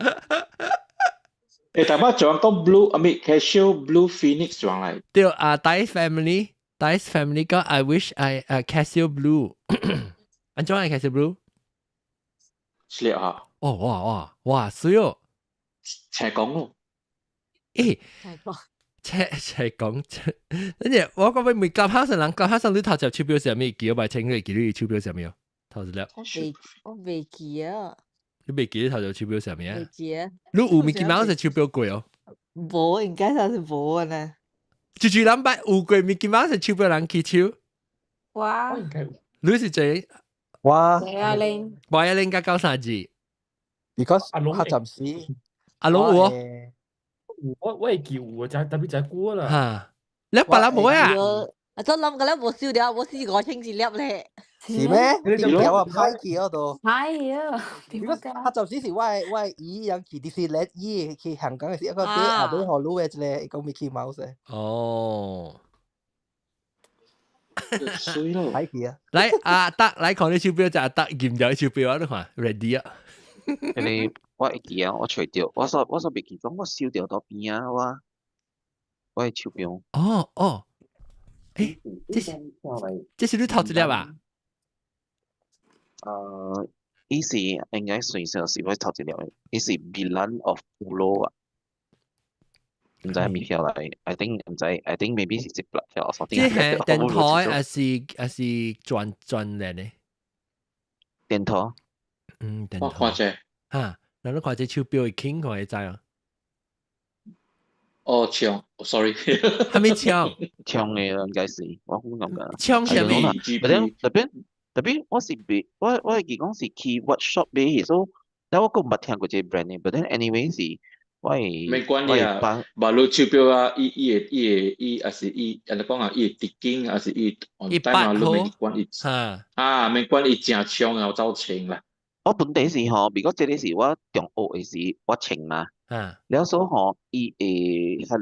誒，大家仲講 Blue，啊咪 Casio Blue Phoenix 上嚟。對啊，Dice Family，Dice Family 講 I wish I Casio Blue，按怎係 Casio Blue？是啊。哦，哇哇哇，媠哦！斜講咯。誒，斜斜講，等陣我講俾每夾下上人，夾下上你頭隻手錶上面記，我擺清你記你手錶上面哦，頭一粒。我未記啊。你未記得頭隻手錶上面啊？未記啊。你有 Mickey Mouse 手錶過哦？無，應該算是無呢。就就兩擺有過 Mickey Mouse 手錶人起手。哇！你是誰？我。王一玲。王一玲加九三字。 Because 阿龍較暫時。阿龍有哦。我會記有啊，就特別就係歌啦。嚇！你別人冇啊？啊，真諗個咧無燒掉，無試過清一粒咧。是咩？條啊，歹去嗰度。係啊，點解？較暫時是我的姨人去迪士尼，伊去香港的時，一個買阿買予女的一個，伊講 Mickey Mouse 的。哦。媠咯。歹去啊！來阿達來看你手錶，就阿達驗咗手錶啊！你看 ready 啊？因為我會記啊，我揣著，我煞袂記講，我收著佗邊啊，我的手錶。哦哦，誒，這是你頭一粒啊？伊是應該算是是我頭一條，伊是 Milan of Pulo 啊，毋知係咪票來？I think 毋知，I think maybe 是一票票，這係電台還是轉轉嚟呢？電台。嗯，電我看者。嚇，嗱你看這手錶會傾看會知啊？哦，槍，sorry，係咪槍？槍嘅應該是，我估咁噶。槍係咪？特別特別，我是別，我會記講是去 workshop 買，所以但我閣毋捌聽過這個 brand 嘅，but then anyway 是我會沒關係啊，馬路手錶啊，伊伊會伊會伊也是伊，按怎講啊，伊會直經，還是伊 on time 啊，你免管伊，啊，免管伊誠長啊，有走穿啦。我本地是吼，如果這個是我中學的時我穿嘛，了所吼，伊會彼個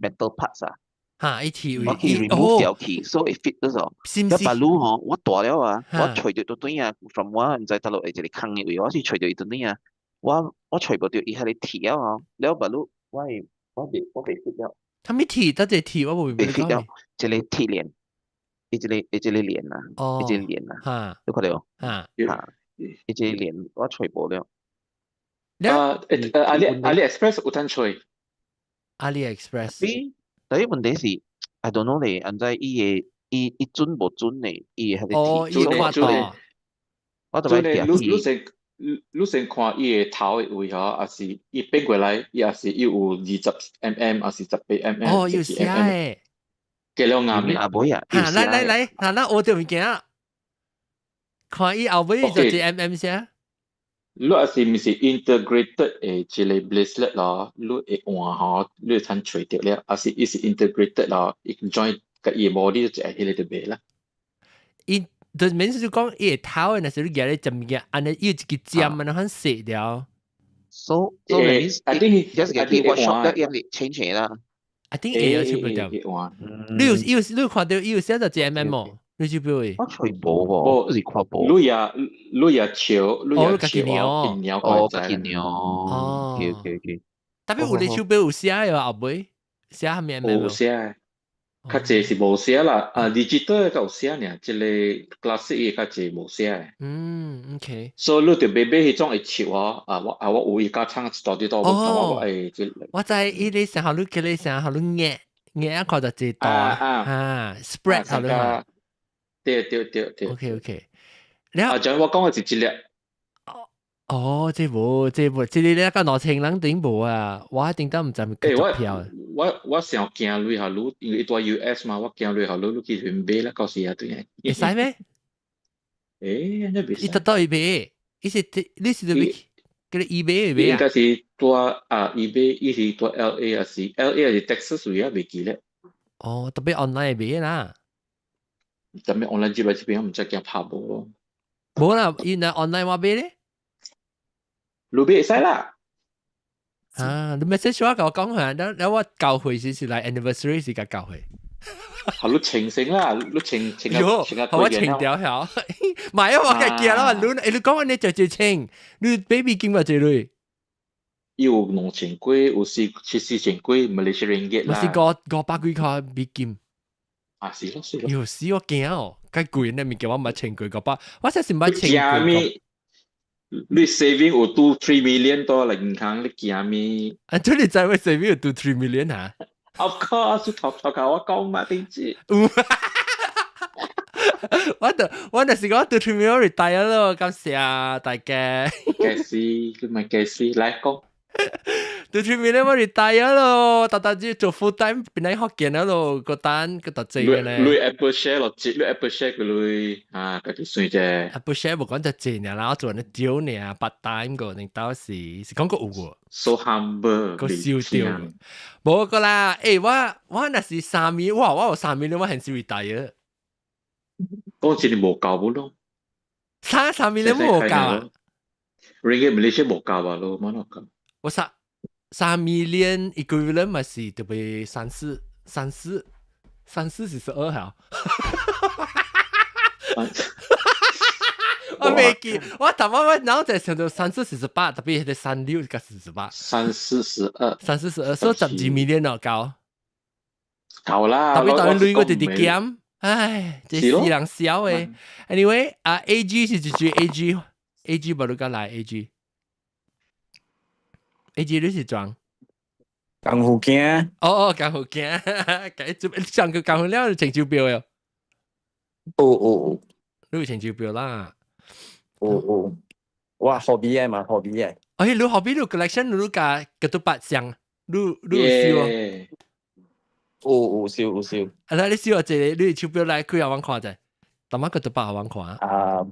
metal parts 啊，嚇，伊鐵我去 remove 掉去，所以 fit 咗。是毋是？了別路吼，我大了啊，我揣著對對啊，from 我毋知佗落會一個空的位，我是揣著伊對對啊，我揣無著伊彼個鐵啊吼，了別路我會我袂 fit 了。啥物鐵？得隻鐵我無明白。袂 fit 了，一個鐵鏈，伊一個鏈啊，伊一個鏈啊，你看著？嚇，伊一個鏈我揣無了。啊，AliExpress 有通揣。 AliExpress。第一問題是，I don't know 咧，按怎伊會伊準無準咧？伊會彼個哦，伊看到。我就愛你先看伊的頭的位吼，抑是伊變過來，伊抑是伊有20 mm，抑是18 mm。哦，有寫的。計了啱嘅。阿妹啊，嚇，來來來，嗱，咱學著物件。看伊後尾就一 mm 寫。你若是毋是 integrated 的一個 bracelet 咯，你會換吼，你會通揣著了，抑是伊是 integrated 咯，伊 join 佮伊 body 就一彼個就袂啦。伊就免是講伊會頭的，若是你舉咧針物件，按呢伊有一個尖啊，那款細條。 So means I think just 個去 workshop 一樣嚟 change 啦。 I think 會有差不多。你有有你有看著伊有寫著一 mm 無？你手錶的？我揣無喎，是看無。你也笑，你也笑哦，哦，家己鳥。哦，OK。特別有你手錶有寫的後尾寫啥物 mm？有寫，較濟是無寫啦。啊，digital 的較有寫爾，這個 classic 的較濟無寫的。嗯，OK。所以你著買買彼種會笑哦。啊，我有伊家廠一大堆多，我愛這。我知伊咧時候你叫你時候你壓壓一看就這大啊，spread 好了。對對對對。 OK。啊，就我講的是這粒。哦，這無這無，這個咧個2000人頂無啊，我一定都毋知咪幾多票。我想驚鐳下你，因為伊蹛 US 嘛，我驚鐳下你，你去去買啦，到時啊對。會使咩？欸，按呢袂使。伊佗佗伊買，伊是你是佗叫你 eBay 買啊？應該是蹛啊 eBay，伊是蹛 LA 還是 LA 還是 Texas 位啊？袂記咧。哦，特別 online 買啦。特別 online 這邊這邊我毋知驚拍無咯。無啦，伊若 online 我買咧。你買會使啦。啊，你 message 我共我講下，了了我教會時是來 anniversary 時共教會。好，你清醒啦，你清清啊清啊，我清掉曉。唔係啊，我計記啦，你欸你講按呢就就清，你 baby 金偌濟鐳？有2000幾，有四千幾，Malaysia ringgit 啦。嘛是500幾塊美金。啊，是咯是咯。喲死我驚哦，較貴呢物件我毋捌穿過500，我真是毋捌穿過。你 saving 有 2-3 million 到嚟銀行，你驚咩？啊，這你知我 saving 有 2-3 million 嚇？ Of course，頭頭教我講嘛，點知？我就我就是講 2-3 million retire 咯，感謝大家。計時，你咪計時，來講。 2-3 million 我 retire 咯，逐逐日做 full time 變來福建咯，個單個特濟嘅呢。你 Apple share 落，你 Apple share 佢你啊，家己算啫。 Apple share 無講就濟爾啦，我做人丟爾，part time 個，你到時是講個有個。 So humble，個燒掉。無個啦，欸，我若是三米，哇，我有3 million，我還是 retire。講真係無夠不咯？三 million 無夠啊？Ringgit Malaysia 無夠啊咯，冇得夠。我三 million equivalent 嘛是特別三四三四三四四十二號。我未記，我頭我腦袋想到三四四十八，特別係三六加四十八。三四十二。三四十二，所以12 million 哦，夠。夠啦。特別當然鐳我直直減。唉，這死人笑的。Anyway，啊 A G 是一句 A G，A G 無你敢來 A G。A G 你是裝？功夫鏡。哦哦，功夫鏡，上個功夫了就穿手錶喲。有有有，你有穿手錶啦？有有，我 hobby 的嘛，hobby 的。哎，你 hobby 你 collection 你共 ketupat 像，你有收？有有收有收。啊，那你收一個，你手錶來開下阮看者，淡仔 ketupat 予阮看。啊，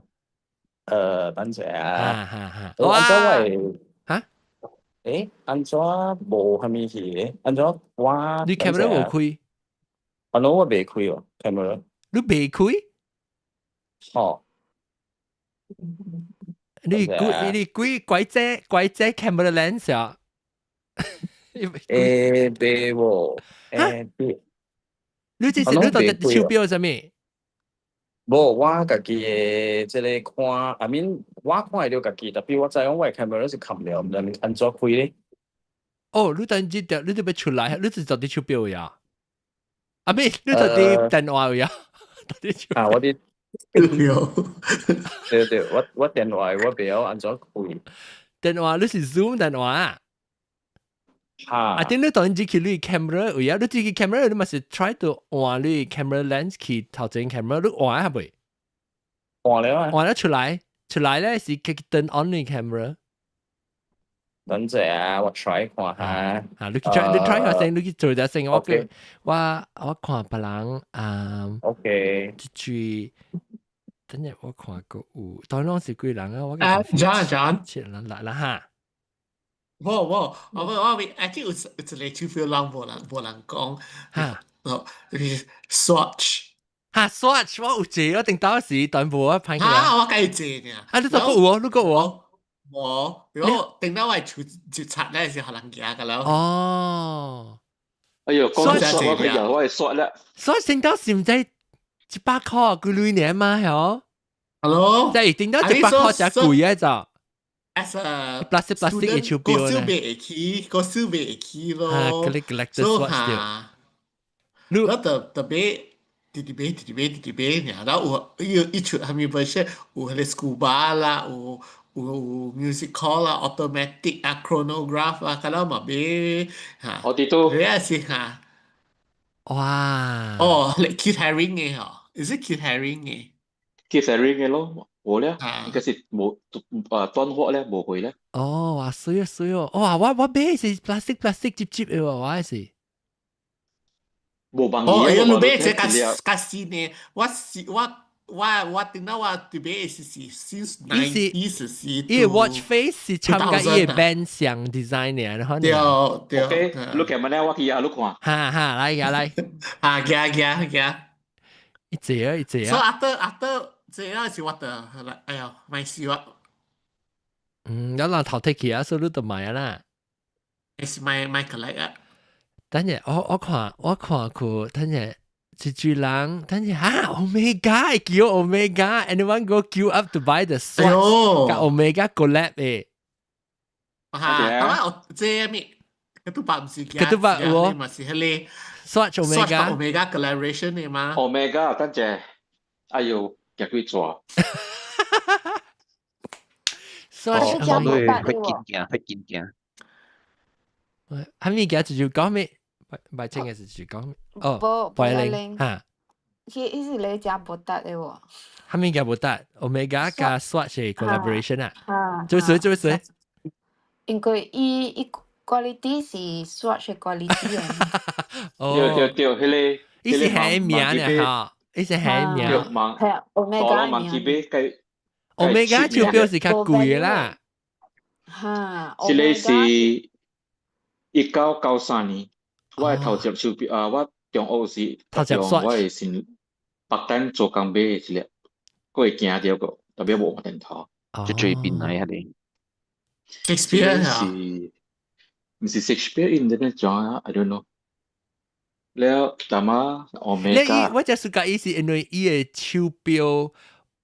等陣啊。哈哈哈。哇！哈？欸，按怎無啥物去？按怎我？你 camera 無開？啊，喏，我袂開哦，camera。你袂開？吼。你幾你幾鬼隻鬼隻 camera lens 啊？欸，袂喎，欸，袂。你這是你到底手錶啥物？無，我家己的這个看，I mean，我看會著家己，tapi 我知影我的 camera 是冚了，毋知按怎開咧。哦，你等這條，你都欲出來，你是佇手錶呀？啊，咩？你佇電話呀？啊，我佇對對，我電話我袂曉按怎開。電話你是 Zoom 電話？哈。啊，頂你當然只去你 camera 有啊，你自己 camera 你嘛是 try to 換你 camera lens 去頭前 camera，你換下未？換了啊。換了出來，出來咧是去 turn on 你 camera。等陣啊，我 try 看下。啊，你去 try，你 try 下先，你去做下先。我我看別人啊。 OK。這句，等下我看過有，當然是幾人啊？我啊，John John，七人來啦哈。無無，我我記有一個手錶人無人講，哈，哦，就是 Swatch。哈，Swatch 我有借，我頂當時全部我歹去。啊，我家借呢。啊，你都閣有哦，你閣有哦？無，如果頂到我手就插咧是予人行個了。哦。哎喲，講 Swatch 我佢又我係 Swatch 啦。 Swatch 頂當時毋知100塊幾鐳爾嘛，係 Hello，即係頂到100塊真貴啊，就。 As a plastic plastic 嘅手錶咧，個燒袂會起，個燒袂會起咯。啊，collector Swatch 對。你我特特別直直買，直直買，直直買，爾，然後有伊一出啥物 version，有彼个 scuba 啦，有 music call 啦，automatic 啊，chronograph 啊，咁樣嘛買嚇。我哋都你也是嚇。哇！哦，你 Keith Haring 嘅嗬？Is it Keith Haring 嘅？Keith Haring 嘅咯，我咧應該是冇啊斷貨咧，冇回咧。哦，哇，水啊水哦！哇，我買是 plastic plastic 摺摺的喎，我是。無幫哦，哎呀，你買這較較新的，我是我頂到我對買是 since 90s 是。伊 watch face 是參加伊個 band 上 design 的，然後對對。 OK，你今日咧，我去啊，你看。哈哈，來呀來。啊，行行行。一隻啊一隻啊。所以 after after 這個是我的，哎呀，買死我。嗯，有人頭剔去啊，所以你就買啊啦。是買買 collect 啊。等下，我看過，等下一堆人，等下哈，Omega 叫 Omega，anyone go queue up to buy the Swatch？佮 Omega collab 的。哈，當然我這咩？ketupat 毋是 ketupat 有哦，嘛是彼个 Swatch Omega Omega collaboration 的嘛？Omega 等下，哎呦，夾幾抓。 Swatch 會緊驚，會緊驚。係咪嘅？就講咩？白清嘅是就講哦，白玲嚇。伊是咧食無得的喎。係咪嘅無得？Omega 佮 Swatch collaboration 啊？做水做水。因為伊 quality 是 Swatch quality 啊。對對對，彼个。伊是係名呢嚇，伊是係名。係 Omega 名。 Omega 手錶是較貴的啦。哈。這个是1993年，我的頭一手錶啊，我中學時頭一用我的先白單做工買的一粒，閣會驚著個，特別無電頭。就最邊來彼个。 Shakespeare 是，毋是 Shakespeare 伊毋知欲怎啊，I don't know。了，淡仔 Omega。我就是佮意是因為伊的手錶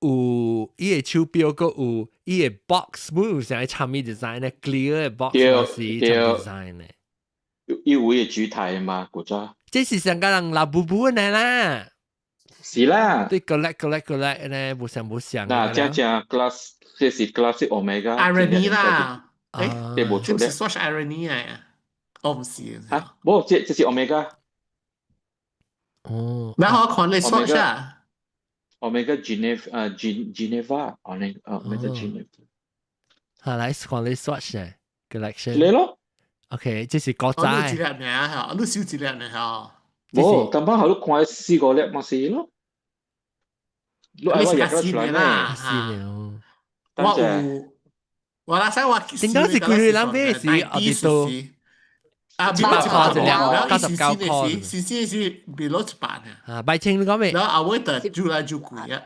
有，伊的手錶閣有伊的 box，本有啥產物 design 咧，clear 的 box 是 design 咧。伊有伊的主題嘛，古早。這是上個人 Labubu 的啦。是啦。對，collect collect collect 咧，無相無相。嗱，正正 class，這是 classic Omega。 Irony 啦，誒，這無出是 Swatch Irony 啊？我唔是。嚇，無，這是 Omega。哦。然後我看你 Swatch 啊。 Omega Geneva 啊，Geneva，Omega Geneva。嚇，來看你 Swatch 咧，collection。嚟咯。 OK，這是國際。你一粒爾嚇，你少一粒爾嚇。無，感覺好你看四五粒嘛是咯。你是較新的啦，我有，我那時我點解是幾人買是阿比多？啊，一百塊一粒，99塊。是是是 below 100呢。啊，白清你講咩？然後後尾就愈來愈貴啊。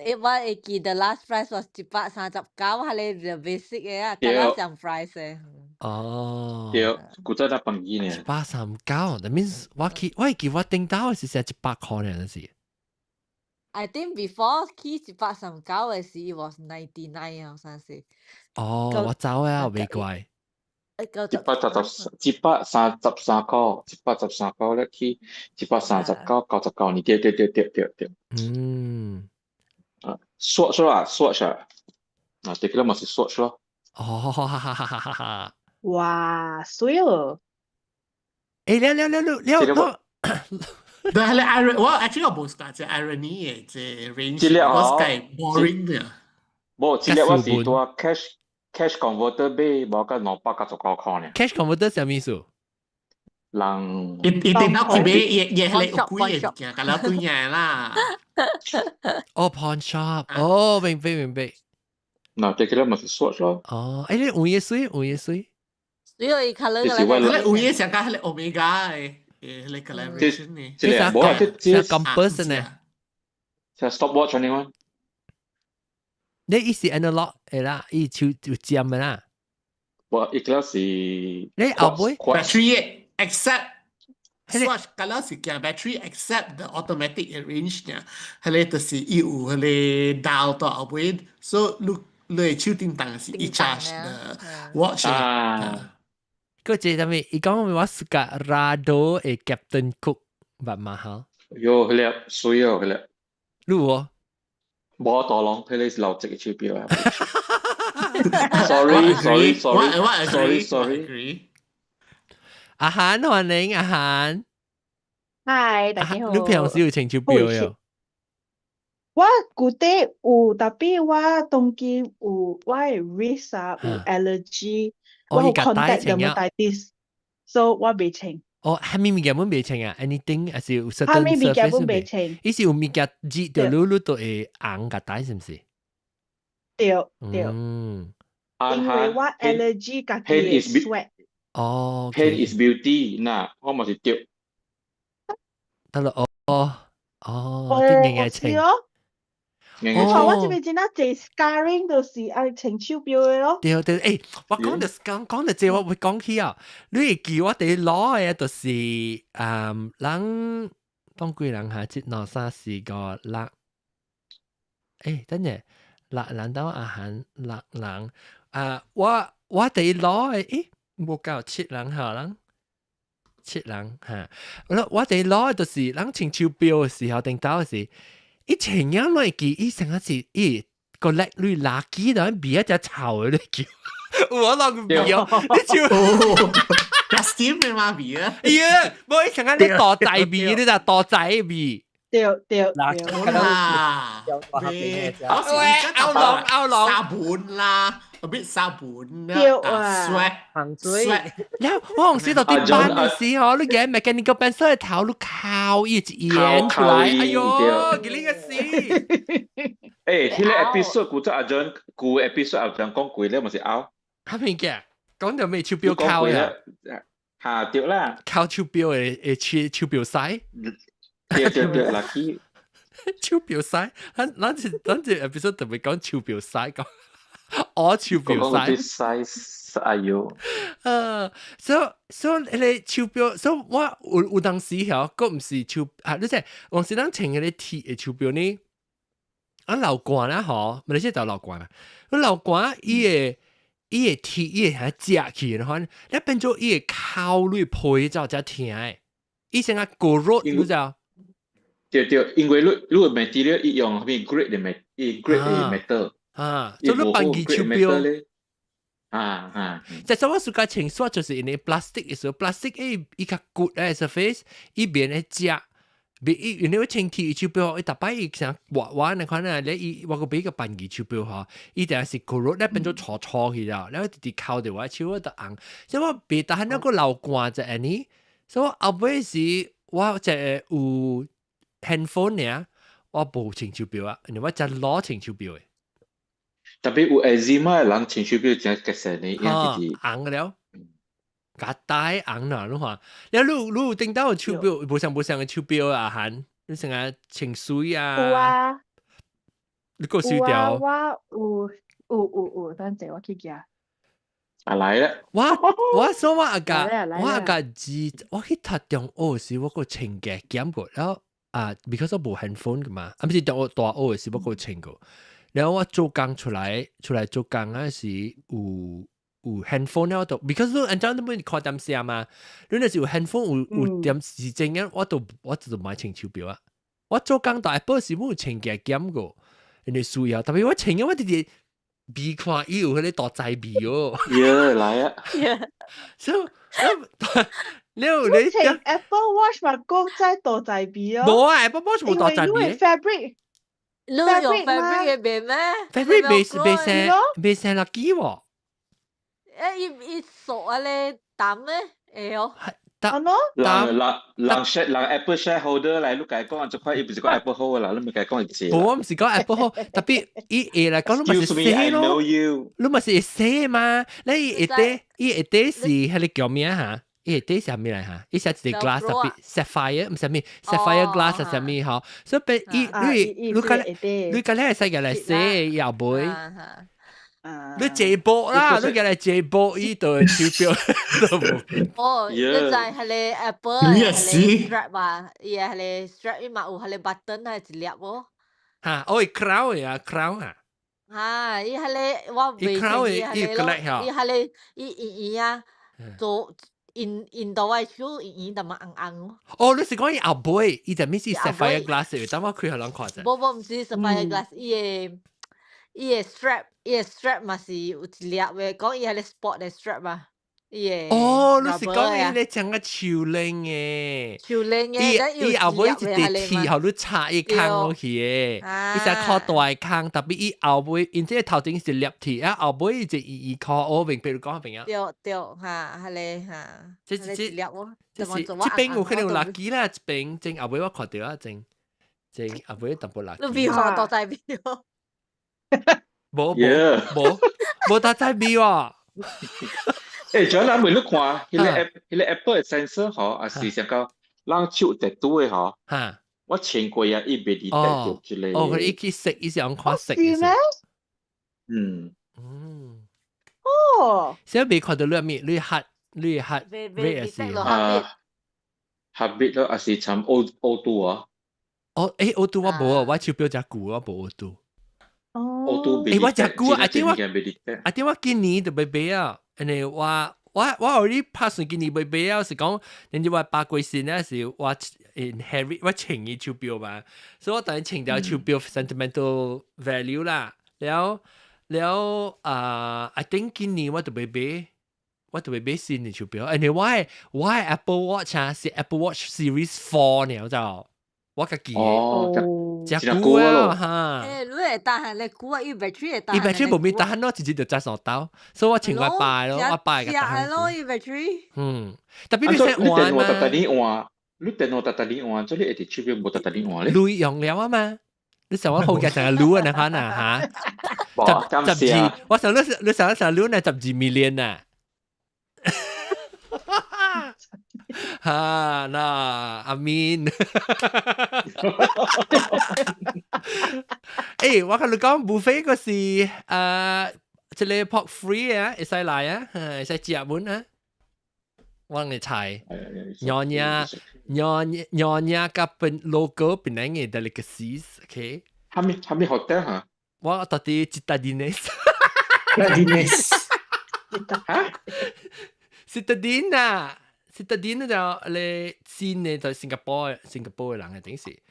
你我會記得 last price was 139，係你 the basic 嘅啊，剛剛上 price 嘅。哦。對，古早那便宜呢。139，that means 我記我會記我頂到是成100塊呢，是。 I think before 起139嘅時，it was 99 啊，好似是。哦，我走啊，我未怪。133，133塊，113塊咧起139，99年，對對對對對對。啊，Swatch 啦，Swatch 啊，啊，這個嘛是 Swatch 咯。哦，哈哈哈哈哈哈！哇，水哦！誒，了了了了了了。但係你 irony，我 actually 我無 suka 這 irony 嘅這 range，我是計 boring 嘅。無，這個我是拄 cash converter 買，無甲299塊呢。 cash converter 啥物意思？人一一定到去買，伊伊係有貴嘅物件，甲了對眼啦。哦，pawn shop，哦，明白明白。嗱，這個咪是 Swatch 咯。哦，誒，你換嘢水，換嘢水。水伊較這是我你換嘢上加係 Omega 嘅，誒，係 collaboration 呢。這個無啊，這這 compass 呢？這 stopwatch 呢款。你伊是 analog 的啦，伊手有尖的啦。我伊個是。你後尾 battery except Swatch 嗰陣時行 battery except the automatic range 呢，係個就是伊有迄個 dial 到後尾，所以你你手頂當是伊 charge the watch 啊。個這啥物？伊講我是個 Rado 的 Captain Cook，捌嘛哈？喲，彼個水哦，彼個。你有無？無大龍，彼個是老隻嘅手錶啊。Sorry, sorry, sorry, sorry, sorry。阿韓歡迎阿韓。嗨，大家好。你平常時有穿手錶喲？我舊底有，tapi 我當今有我的 wrist 啊有 allergy，我有 contact dermatitis，so 我袂穿。哦，啥物物件攏袂穿啊？Anything 還是有 certain 啥物物件攏袂穿？伊是有物件熱著你，你都會紅個帶，是毋是？對對。因為我 allergy 家己的 sweat。哦。 Pain is beauty，嗱，我嘛是對。得啦，哦哦，啲硬硬穿。哦。哦，我這邊真係濟 scarring 就是愛穿手錶的咯。對對，欸，我講到講講到這，我會講起啊。你會記我第一攞的就是，人當幾人嚇？一、兩、三、四、五、六。欸，等陣，六人到阿韓六人啊！我第一攞的，欸，無夠七人嚇人，七人嚇。我第一攞的就是人穿手錶的時候，頂到是。伊前樣落記，伊成日是伊個叻女垃圾，然後味一隻臭的你叫，我啷個味哦？你笑，Justin 嘅嘛味啊？哎呀，無伊成日你大仔味，你就大仔味。對對對啦，喂，歐龍歐龍，沙盤啦，a bit 沙盤對啊，sweat 糖水。然後我紅時到啲班嘅時候，你見 mechanical pencil 嘅頭，你靠伊一演出來，哎呦，給你個死！誒，彼個 episode 古早阿 John，舊 episode 阿 John 講過咧，咪是拗。哈物件？講到咩手錶靠呀？嚇對啦，靠手錶的手錶使。對對對，lucky。手錶使，咱這 episode 特別講手錶使講，我手錶使。 size，哎呦。所以彼個手錶，所以我有當時曉，閣毋是手啊，你知，往時咱穿彼個鐵的手錶呢，啊流汗啦吼，馬來西亞就流汗啦，流汗伊會鐵，伊會遐食去，然後你變做伊會口裡皮走才疼的，伊先啊過熱，你知道？對對，因為你你 material 伊用啥物 grade 的 mat，伊 grade 的 metal，啊，所以你辦機手錶。啊啊！就係我暑假穿 Swatch 就是因為 plastic 嘅時候，plastic 伊伊較骨誒 surface，伊變會食。別伊因為我穿鐵手錶，伊逐擺伊成滑滑那款啊，咧伊我個買個辦機手錶吼，伊定是 corrode 咧變做粗粗去了，然後直直扣佇我手我就紅，所以我別但係那個流汗就按呢，所以我後尾時我就有 handphone 爾，我無穿手錶啊，因為我才攞穿手錶的。特別有 eczema 的人穿手錶真結實呢，伊直直紅了，較大紅啦，你看，你你你有頂到手錶，無像無像的手錶啊，韓，你成日穿水啊？有啊，你夠燒掉？我有有有有，等陣我去寄。啊來啦！我我說我阿家我阿家字，我去讀中學時，我個穿嘅減過，然後啊，because 我無 handphone 噶嘛，啊，毋是中學大學時我個穿過。然後我做工出來，出來做工嗰時有有 handphone 了都，because 你按照你本看電視嘛，你若是有 handphone 有有電視真嘅，我都我就買穿手錶啊。我做工大 Apple 時冇穿嘅減過，因為需要，特別我穿嘅我直直鼻看伊有彼個大仔味哦。耶，來啊！所以你有你穿 Apple Watch 嘛，閣再大仔味哦。無啊，Apple Watch 無大仔味。 fabric。你用 fabric 嘅袂咩？fabric 袂袂生袂生垃圾喎。誒，伊伊索啊咧淡咩？會哦。得人人人 share 人 Apple shareholder 來，你共伊講這塊，伊不是講 Apple 好啦，你咪共伊講一次。無，我毋是講 Apple 好，特別伊會來講，你咪是洗咯，你咪是會洗嘛？你伊下底伊下底是彼個叫咩嚇？伊下底是啥物來嚇？伊寫一個 glass 特別 sapphire，毋是啥物 sapphire glass 係啥物吼？所以變伊你你講你講你會使共來洗也袂。你借波啦，你共來借波，伊就會手錶都無。哦，你知彼個 Apple 彼個 strap 啊，伊個彼個 strap 伊嘛有彼個 button 係一粒無？嚇，哦，伊 crown 的啊，crown 啊。嚇，伊彼個我袂清伊彼個咯，伊彼個伊圓圓啊，做印印到我手圓圓淡薄紅紅。哦，你是講伊後尾，伊就物是 sapphire glass，等我開予人看者。無無，毋是 sapphire glass，伊個伊個 strap，伊個 strap 嘛是有一粒的，講伊彼個 sport 的 strap 啊。伊個哦，你是講伊咧像個手鏈的，手鏈的，伊伊後尾一塊鐵，予你插伊空落去的，伊只靠大空，特別伊後尾，因這個頭前是立鐵，啊後尾伊就伊伊靠我明白你講邊啊？對對，哈，彼個哈，這這一粒哦，這是這邊有可能有垃圾啦，這邊正後尾我看著啊，正正後尾淡薄垃圾。你邊看大仔味哦？無無無無大仔味喎。欸，仲有咱每你看，彼個 app，彼個 Apple 的 sensor 吼，也是想講咱手特拄的吼，我穿過啊，伊袂detect 著這個。哦，佢伊去色，伊是用看色。是咩？嗯。嗯。哦。現在未看到你咩？你黑，你黑，你是啊，heartbeat 咯，還是參 O O2 啊？哦，欸，O2 我無啊，我手錶誠舊，我無 O2。哦。 O2 欸，我誠久啊，I think 我，I think 我今年就欲買啊，因為我。我我 already 拍算今年欲買啊，是講，人哋話八貴線咧是我 inherit 我穿伊手錶嘛，所以我當然穿條手錶 sentimental value 啦。了了啊，I think 今年我就欲買，我就欲買新的手錶。因為我 Apple Watch 啊是 Apple Watch Series 4 呢，就我家己哦，誠久啊哈。欸，你會擔下咧久啊，伊 battery 會擔。伊 battery 無咩擔咯，直接就紮上刀，所以我穿我擺咯，我擺個擔。咯，伊 battery。嗯，特別你先換嘛。你電話逐逐日換，你電話逐逐日換，所以你會佇手錶無逐逐日換咧。鐳用了啊嘛，你想我好嘅成日擼啊，你看啊嚇。十十二，我想你你想想擼呢十二 million 啊。哈，那阿敏，欸，我共你講，buffet 嗰時，這個 pork free 啊，會使來啊，會使食滿啊。我嘅菜，娘娘娘娘娘佮本 local 檳城嘅 delicacies，OK？啥物啥物 hotel 哈？我到佇 Citadines。 Citadines。哈？ Citadines 啊！Citadines 就咧新嘅，就新加坡新加坡嘅人嘅，頂是。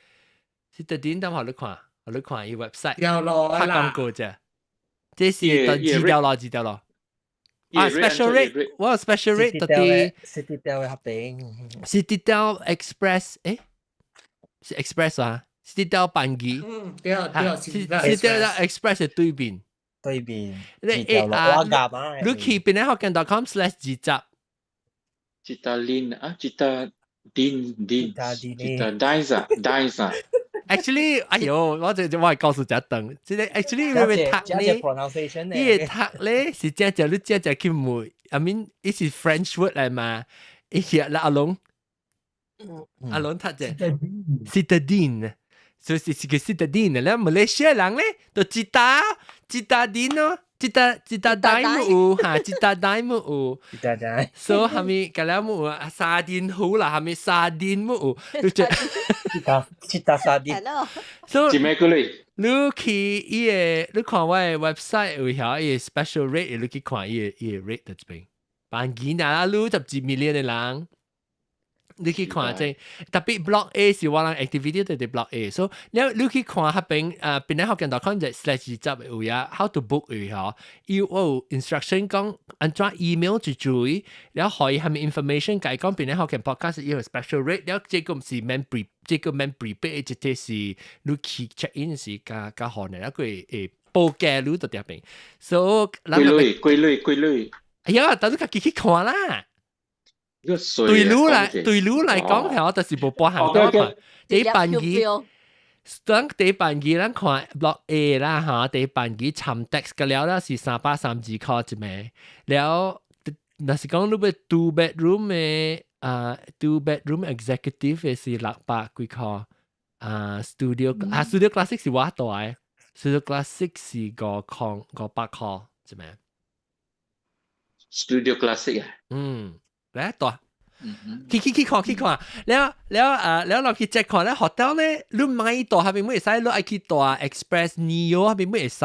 Citadines 等下你看，你看伊 website。掉落拍廣告啫。這是等字掉咯，字掉咯。啊，special rate，我 special rate 特啲。 Citadel 嘅合併。 Citadel Express，誒，是 Express 啊，Citadel 班機。嗯，對對，Citadel Express 嘅對面。對面。你誒啊，你去邊個學見 .com/20。 Citadine 啊，Citadine Dine Citadines 啊，Dines 啊。 Actually，哎呦，我這我係告訴一等，這個 actually 你會讀呢？伊個讀咧是正正你正正去問，I mean，伊是 French word 來嘛？伊是阿龍，阿龍讀者 Citadine，所以是個 Citadine 咧，馬來西亞人咧就 Cita Citadine 咯。Cita Citadine 冇有嚇，Citadine 冇有， Citadine，所以係咪個了冇有沙丁魚啦？係咪沙丁冇有？你就 Cita Cita 沙丁。所以一咩個類？你去伊個，你看我的 website 有遐伊個 special rate，你去看伊個 rate 在這邊。班機啊，你12 million 的人。你去看這特別 block A 是我人 activity 就佇 block A，所以你去看彼邊啊，邊個學見 .com 就 /20有呀，how to book 有嗬，有 instruction 講按怎 email 就注意，然後可以係咪 information 解講邊個學見 podcast 有 special rate，了這個毋是免 pre，這個免 prepay，這個是你去 check in 時加加好呢，一個會報價你就佇邊，所以幾鐳幾鐳幾鐳，哎呀，但你家己去看啦。對你來講係我就是無半行多看。第一班機，當第一班機咱看 block A 啦嚇，第一班機參 tax 個了啦是332塊一暝，了若是講你欲 two bedroom 的啊，two bedroom executive 的是600幾塊啊，studio 啊 studio classic 是我蹛的，studio classic 是500塊一暝。 studio classic 啊？嗯，來蹛。去去去看去看，了了啊，了落去 check 看咧，hotel 咧，你莫蹛彼邊會使，你愛去蹛 Express Neo 彼邊會使，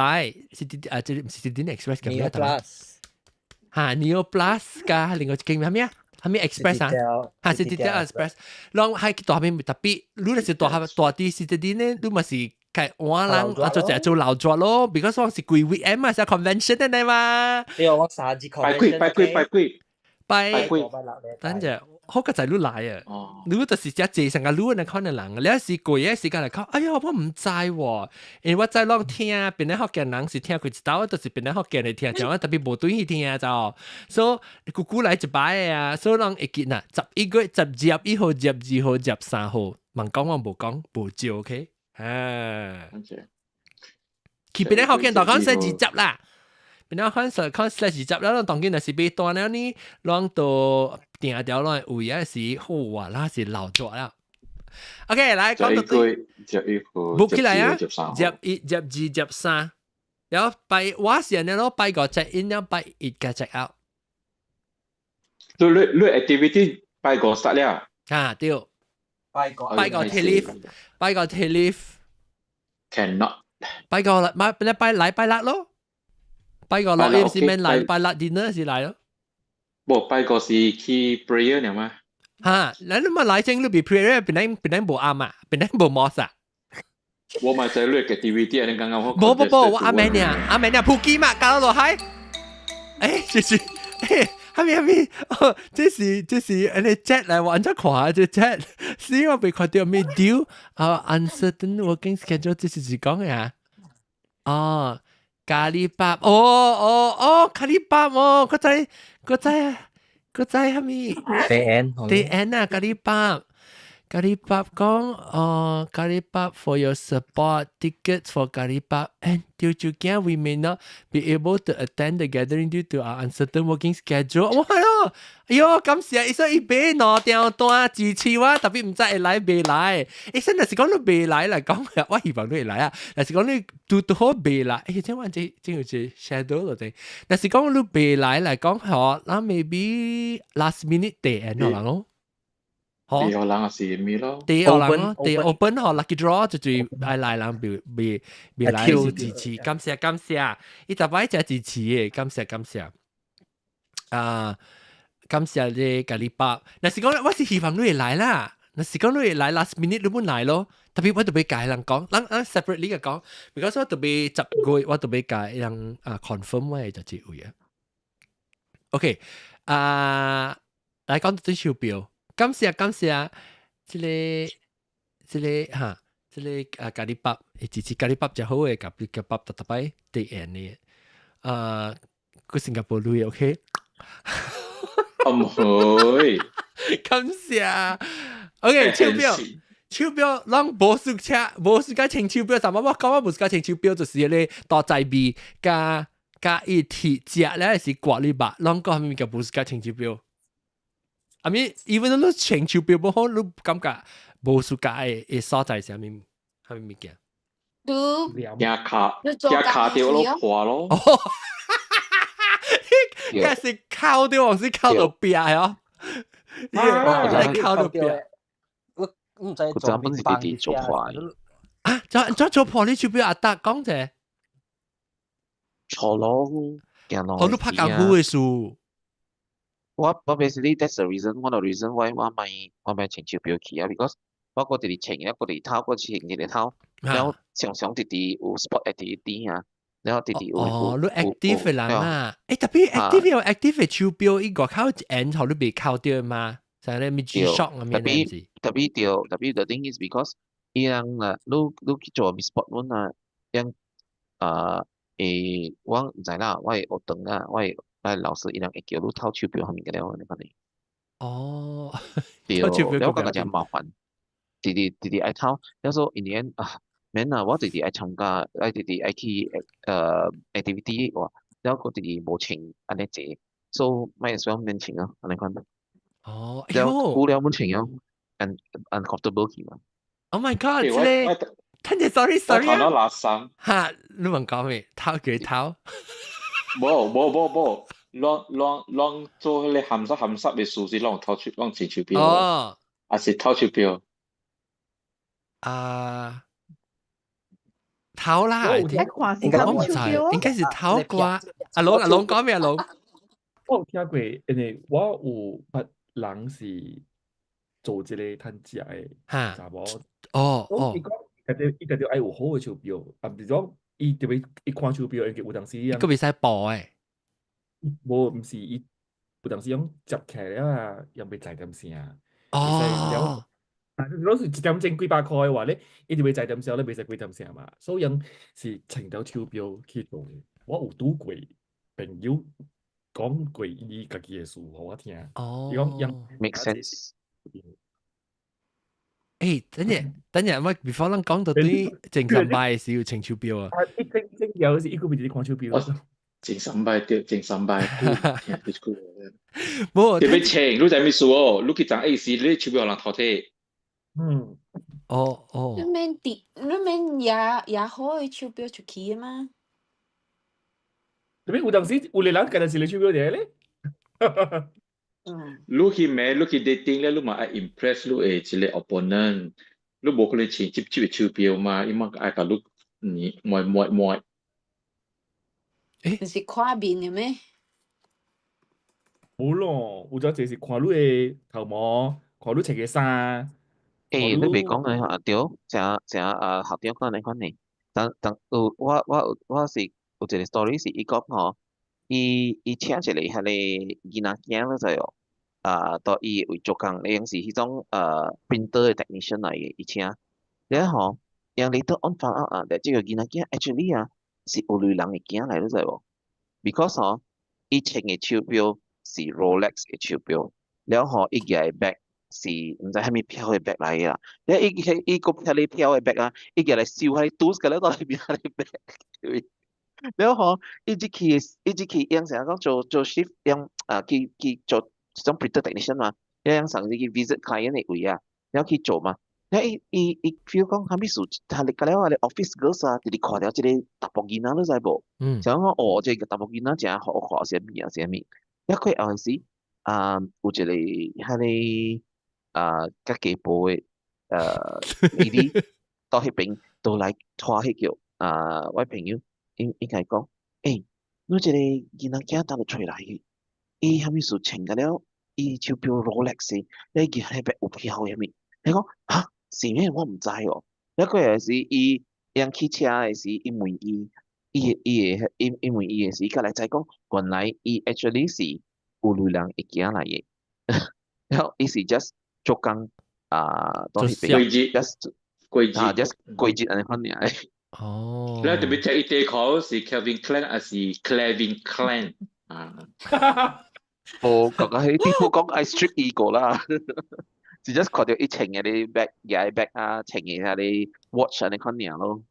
是啲啊，這毋是啲 Express 叫咩？Neo Plus 嚇，Neo Plus 加另外一間咩咩啊？係咩 Express 啊？嚇，是啲 Express，攏係去蹛彼邊特別，你若是蹛蹛啲是啲咧，你嘛是計換人啊做成做老作咯，because 我是規 weekend 嘛，是 convention 的嘛。對，我三日拜幾拜幾拜幾。拜，等陣，好個仔你來啊！你就是只坐成個你那可能人，你是過夜時間來講，哎呀，我毋知喎，因為我在攏聽，邊個福建人是聽佢一道，就是邊個福建的聽，講我特別無對去聽就，所以久久來一擺的啊，所以人會記呐，11月11號、12號、13號，問講我無講無照，OK？啊，去邊個福建就講說20啦。邊個看說看 /20啦，當今若是買單了呢，攏都訂掉攏位啊是好啊，那是老咗啦。OK，來講到對， 11號 book 起來啊，11、12、13，然後拜我是按呢咯，拜五 check in，了拜一個 check out。你你你 activity 拜五 start 了？啊對，拜五拜五 take leave，拜五 take leave。 Cannot。拜五啦，拜拜禮拜六咯。拜五六是免來，拜六 dinner 是來咯。無拜五是去 prayer 了嗎？哈，你嘛來正你比 prayer 邊頂邊頂無啱啊，邊頂無 mosque 啊。我咪就係你 activity 啊，你剛剛我。無無無，我阿妹呢？阿妹呢？普吉嘛，搞到落海。誒，就是，誒，哈咪哈咪，哦，這是按呢 chat 來，我按怎看這 chat，是我被看到咩丟啊？uncertain working schedule，這是是講的啊？哦。咖喱包，哦哦哦，咖喱包哦，個仔個仔個仔係咪？地 N，地 N 啊，咖喱包，咖喱包講哦，咖喱包 for your support tickets for 咖喱包，and 丟住驚 we may not be able to attend the gathering due to our uncertain working schedule。哇喲，哎喲，感謝，伊說伊買兩張單支持我，特別毋知會來袂來。伊說若是講你袂來來講，我希望你會來啊。若是講你拄拄好袂來，欸，這我這這有一個 shadow 落地。若是講你袂來來講，吼，那 maybe last minute 第 end 可能咯。第二人是咩咯？第二人咯，第 open 嗬，lucky draw 就是愛來人袂袂袂來是支持，感謝感謝，伊逐擺真支持的，感謝感謝。啊，感謝你咖喱包。若是講我是希望你會來啦，若是講你會來 last minute 你本來咯，特別我特別共人講，咱咱 separately 嘅講，because 我特別10月我特別共人啊 confirm 我係就這位啊。OK 啊，來講到對手錶，感謝感謝，這個這個哈，這個啊咖喱包，一次咖喱包真好嘅，咖喱咖喱特特擺對緣的，啊，個新加坡鐳 OK。唔會，感謝。OK，手錶，手錶，攏無輸車，無輸甲穿手錶，但我我講我無輸甲穿手錶，就是迄個大仔味加加伊鐵食咧是掛你肉，攏講啥物件無輸甲穿手錶。I mean, even 你穿手錶無好，你感覺無輸甲的的所在是啥物啥物物件？你驚卡，驚卡掉咯破咯。應該是靠掉，還是靠到壁哦？你靠到壁。我唔知做本是弟弟做破啊！做做做破你手錶阿達講者？錯咯，驚咯。我都拍功夫的事。我 basically that's the reason one of the reason why 我買穿手錶去啊，because 我個直直穿，一個直頭，個穿一個頭，然後常常直直有 sport activity 啊，然後直直有哦，你 active 的人啊，欸，特別 active 有 active 的手錶，伊外口緣予你袂扣著嗎？像咧咩 G Shock 啊咩特別特別對，特別 the thing is because 伊人啊，你你去做咩 sport 阮啊，人啊會我毋知啦，我會學堂啊，我的老師伊人會叫你偷手錶啥物個了，你看你。哦，對，我感覺真麻煩，直直直直愛偷，了所以 in the end 啊，免啊，我直直愛參加，愛直直愛去activity 話，了我直直無穿按呢濟，so might as well 免穿啊，按呢款。哦，了久了免穿啊，un uncomfortable 去嘛。 Oh my god！這個，等陣，sorry sorry 我頭腦垃圾。哈，你問講咩？偷叫偷？無無無無，攏攏攏做彼個鹹濕鹹濕的事是攏偷手攏穿手錶。哦，還是偷手錶？啊，偷啦！應該我唔知，應該是偷瓜。阿龍阿龍講咩？阿龍，我有聽過，因為我有捌人是做這個趁食的查某。哦哦。伊講，伊家己伊家己愛有好的手錶，啊，毋是講伊特別伊看手錶，因為有當時佫袂使薄的。無，毋是伊有當時用接起來了啊，又袂在點聲。哦。啊，如果是一點鐘幾百塊的話咧，伊就袂在點聲，你袂使幾點聲嘛。所以𪜶是穿著手錶去做的。我有拄過朋友講過伊家己的事，予我聽。哦。伊講𪜶 make sense。欸，等陣等陣，我 before 咱講到對前三擺是有穿手錶啊。啊，伊正正有是伊閣袂直直看手錶。前三擺對，前三擺久，聽幾句。無特別穿，你知咩事哦？你去裝 AC，你手錶予人偷提。嗯。哦哦。你免佇，你免也也好的手錶出去的嗎？特別有當時有個人家己一個手錶佇咧。嗯。你去買，你去 dating 咧，你嘛愛 impress 你的一個 opponent，你無可能穿摺摺的手錶嘛，伊嘛愛共你你摸摸摸。欸，毋是看面的咩？無咯，有陣時是看你的頭毛，看你穿的衫。欸，你袂講的哈，對，誠誠啊，校長講按呢款呢。當當有我我我是有一個 story 是伊講吼，伊伊請一個彼個囡仔囝你知無？啊，到伊為做工，伊是彼種printer 的 technician 來的，伊請。了吼，𪜶 later on find out 啊，這個囡仔囝 actually 啊是有鐳人的囝來，你知無？Because 吼，伊穿的手錶是 Rolex 的手錶，了吼伊舉的 bag 是毋知啥物飄的 bag 來的啦。了伊伊伊閣遐咧飄的 bag 啊，伊舉來收彼個拄個了到內面彼個 bag。了吼，伊入去伊入去，𪜶成日講做做 shift，𪜶啊去去做這種 printer technician 嘛，𪜶上次去 visit client 的位啊，了去做嘛。了伊伊伊 feel 講啥物事，他咧甲了啊咧 office girls 啊，直直看著這個查埔囡仔，你知無？嗯。想講哦，這個查埔囡仔誠好看，啥物啊啥物。了過後時，啊有一個彼個啊較加埔的弟弟到彼邊都來拖彼叫啊，我朋友應應該講，欸，你這個囡仔囝佗落揣來的？伊啥物事穿甲了，伊手錶 Rolex 的，你舉彼 bag 有飄的啥物？伊講哈，是咩？我毋知哦。一個係是伊用汽車嘅時，伊問伊，伊伊會伊伊問伊嘅時，佢來知講原來伊 actually 是有路人會行來嘅，然後伊是 just 做工啊，到彼邊 just 過節啊，just 過節按呢款爾。哦，你特別聽伊地口是 Calvin Klein 還是 Calvin Klein 啊？無，剛剛彼啲講愛 strip 伊個啦，只 just 看到伊穿嘅啲 bag，嘅 bag 啊，穿嘅遐啲 watch 按呢款爾咯。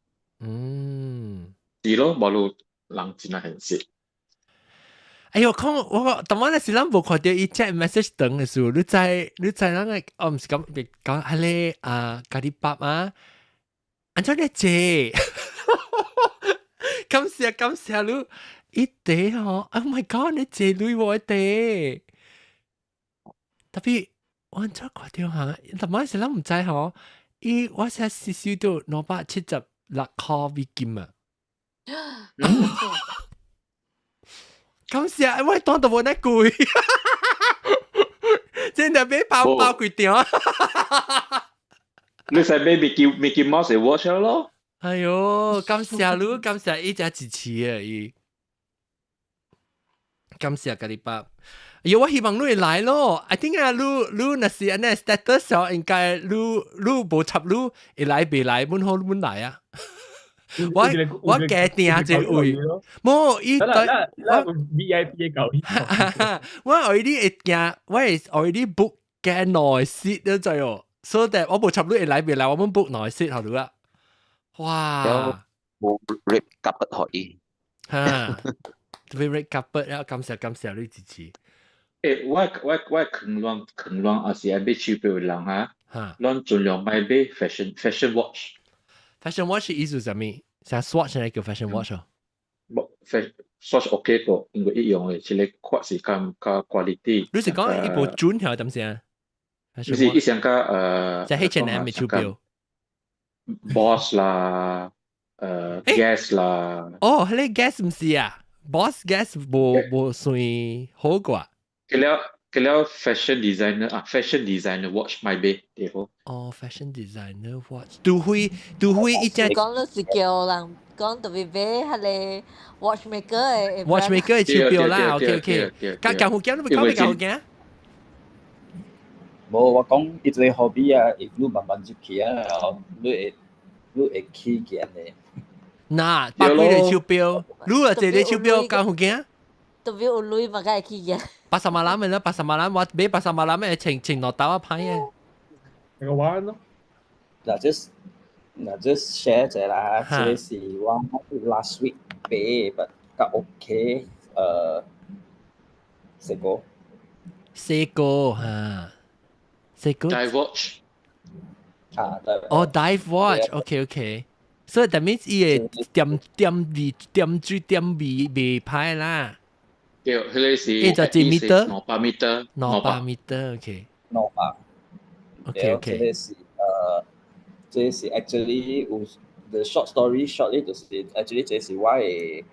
是咯，無路人真係現實。哎喲，看我當晚時咱無看到伊 chat message 長嘅時候，你知你知咱個哦，毋是講講彼个啊，咖喱包啊，按怎咧借？感謝感謝你，伊地吼，Oh my God，你借鐳我地，特別我按怎看到哈，當晚時咱毋知吼，伊我才是收到276塊美金啊！感謝，我當都無那貴，真係買包包幾張。你使買 Mickey Mouse 的 watch 咯？哎喲，感謝你，感謝伊只支持啊伊。感謝咖喱包。哎喲，我希望你會來咯。I think 啊，你你若是按呢 status 哦，應該你你無插你會來袂來，阮好阮來啊。我我加訂一個位，無伊對我 VIP 嘅舊我 already 會驚，我會 already book 加兩個 seat 都知哦，所以我無插你會來袂來，我們 book 兩個 seat 好啦。哇！無 red carpet 可以。哈，特別 red carpet 啊！感謝感謝你支持。欸，我坑亂坑亂，也是愛買手錶的人哈，攏盡量莫買 fashion watch。 fashion watch 意思啥物？像 Swatch 那個 fashion watch 哦。無 fashion Swatch OK 個，因為伊用的這個款是較較 quality。你是講伊無準條點先？不是，伊上較在 H&M 的手錶。 Boss 啦，Guess 啦。哦，彼個 Guess 毋是啊，Boss Guess 無無算好過。佢了佢了 fashion designer 啊，fashion designer watch 莫買對好。哦，fashion designer watch，除非除非伊只講你是叫人講特別買彼个 watchmaker 的 watchmaker 的手錶啦，OK OK。甲江湖鏡你咪講咩江湖鏡？無，我講伊這個 hobby 啊，if 你慢慢入去啊，你會你會起見的。嗱，百幾個手錶，你有一個手錶江湖鏡？特別有鐳嘛，會起嘅。 Pasar malam 啦，pasar malam 我買 pasar malam 會穿穿落兜啊歹嘅。那個玩咯。嗱，just 嗱 just share 者啦，這個是我 last week 買，but 較 OK，四個。四個嚇，四個。 Dive watch。啊，哦，dive watch，OK OK。所以 that means 伊個點點味點水點味袂歹啦。對，彼個是伊就一 meter，200 meter， 200 meter，OK。 200。 OK。這個是這個是 actually 有 the short story short 咧，就是 actually 這是我的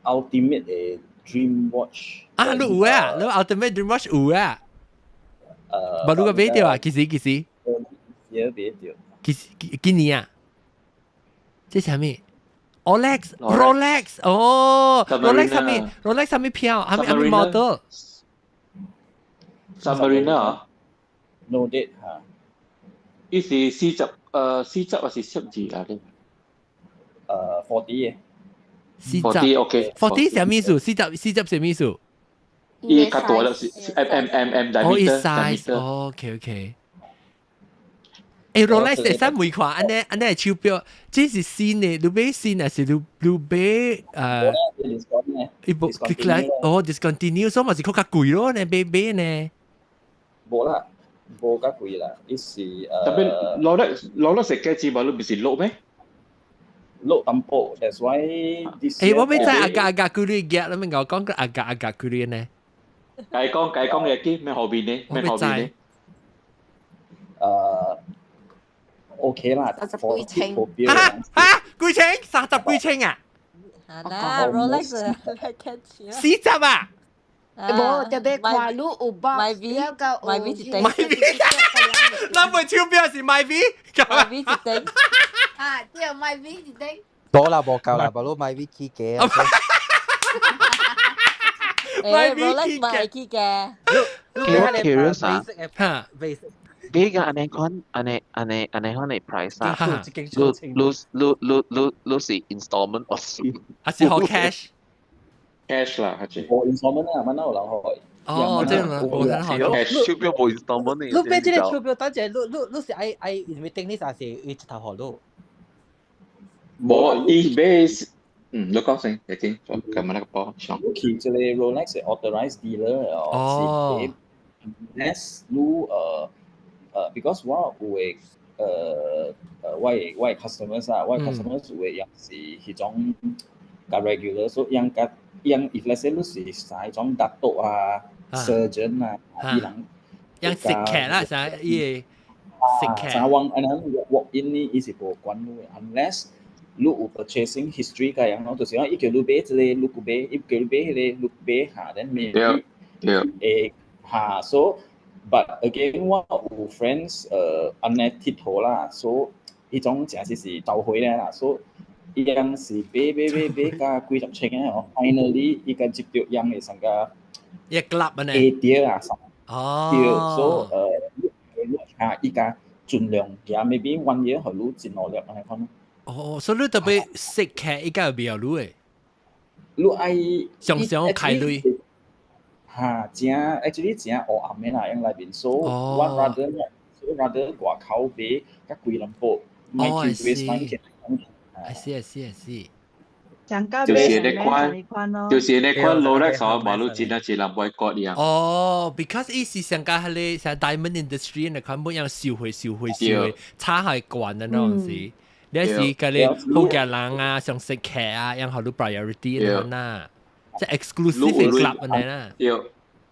ultimate 的 dream watch。啊，你有啊？你 ultimate dream watch 有啊？無你個買著啊？幾時幾時？幾買著？幾時幾年啊？這是啥物？Rolex Rolex 哦，Rolex 啥物？Rolex 啥物錶？啥物啥物 model？ Submariner。 No date 嚇。伊是40還是12啊？40 嘅。四十 OK。 40 啥物意思？40 40啥物意思？伊較大了是 M M M M 哦，伊 size，OK OK。欸，Rolex 會使每款按呢按呢手錶，這是新的，你買新還是你你買？伊無哦，discontinue，所以嘛是較較貴咯，呢買買呢。無啦，無較貴啦，伊是特別 Rolex Rolex 係幾錢嘛？你唔是六咩？六淡薄，that's why this 欸，我欲知agak agak 幾鐳嘅，你咪我講個 agak agak 幾鐳呢？解講解講嘅機咩後邊呢？咩後邊呢？OK 啦，30幾千。嚇嚇幾千？30幾千啊？啊，Rolex 嚟看錢。 40啊？無特別看你有 box，買 V 了個有買 V 一買 V。咱買手錶是 Myvi， Myvi 一頂。啊，對，Myvi 一頂。冇啦，無夠啦，無你 Myvi 起價。誒，Rolex 咪係起嘅。我 curious 啊，嚇，比較按呢款按呢按呢按呢款的 price 啊，你你你你你你是 installment 或是？還是好 cash？ cash 啦，還是？無 installment 啊，乜都有人開。哦，這樣無很好。 cash 手錶無 installment 的。你買這個手錶，等陣你你你是愛愛 waiting list 還是伊一頭予你？無，伊買是，嗯，你講先，你先，我撳那個波上。去這個 Rolex 的 authorized dealer 哦，是 unless 你because 我有的我的 customers 啊，我的 customers 有的也是彼種較 regular，所以樣較樣 if let's say 你是啥種 datuk 啊、surgeon 啊，伊人樣食客啦，啥伊個食客。啥往按呢 walk in 呢，伊是無管你的，unless 你有 purchasing history 個樣咯，就是講伊叫你買這個，你閣買，伊叫你買彼個，你買下，then maybe 會嚇，so but again 我有 friends 按呢𨑨迌啦，so 彼種誠實是鬥伙咧啦，so 伊樣是買買買買甲幾十千個哦，finally 伊個接著樣會成個一 club 按呢？ A 掉啊，哦，對，so 你嚇伊共盡量加 maybe one year 予你一兩粒按呢款。哦，所以你特別識客，伊個會曉你的。你愛常常開鐳。嚇，真 actually 真黑暗的啦，樣內面，所以我 rather 所以 rather 外口買較貴淡薄，莫去 waste time 去。 I see, I see, I see。就是那款，就是那款 Rolex 哦，馬路真係一人愛割樣。哦，because 伊是上加彼个像 diamond industry 那款，本樣收回收回收回，差係慣的那種是。你是佮你好嘅人啊，上食客啊，樣予你 priority 那種啦，即係 exclusive club 按呢啦。對，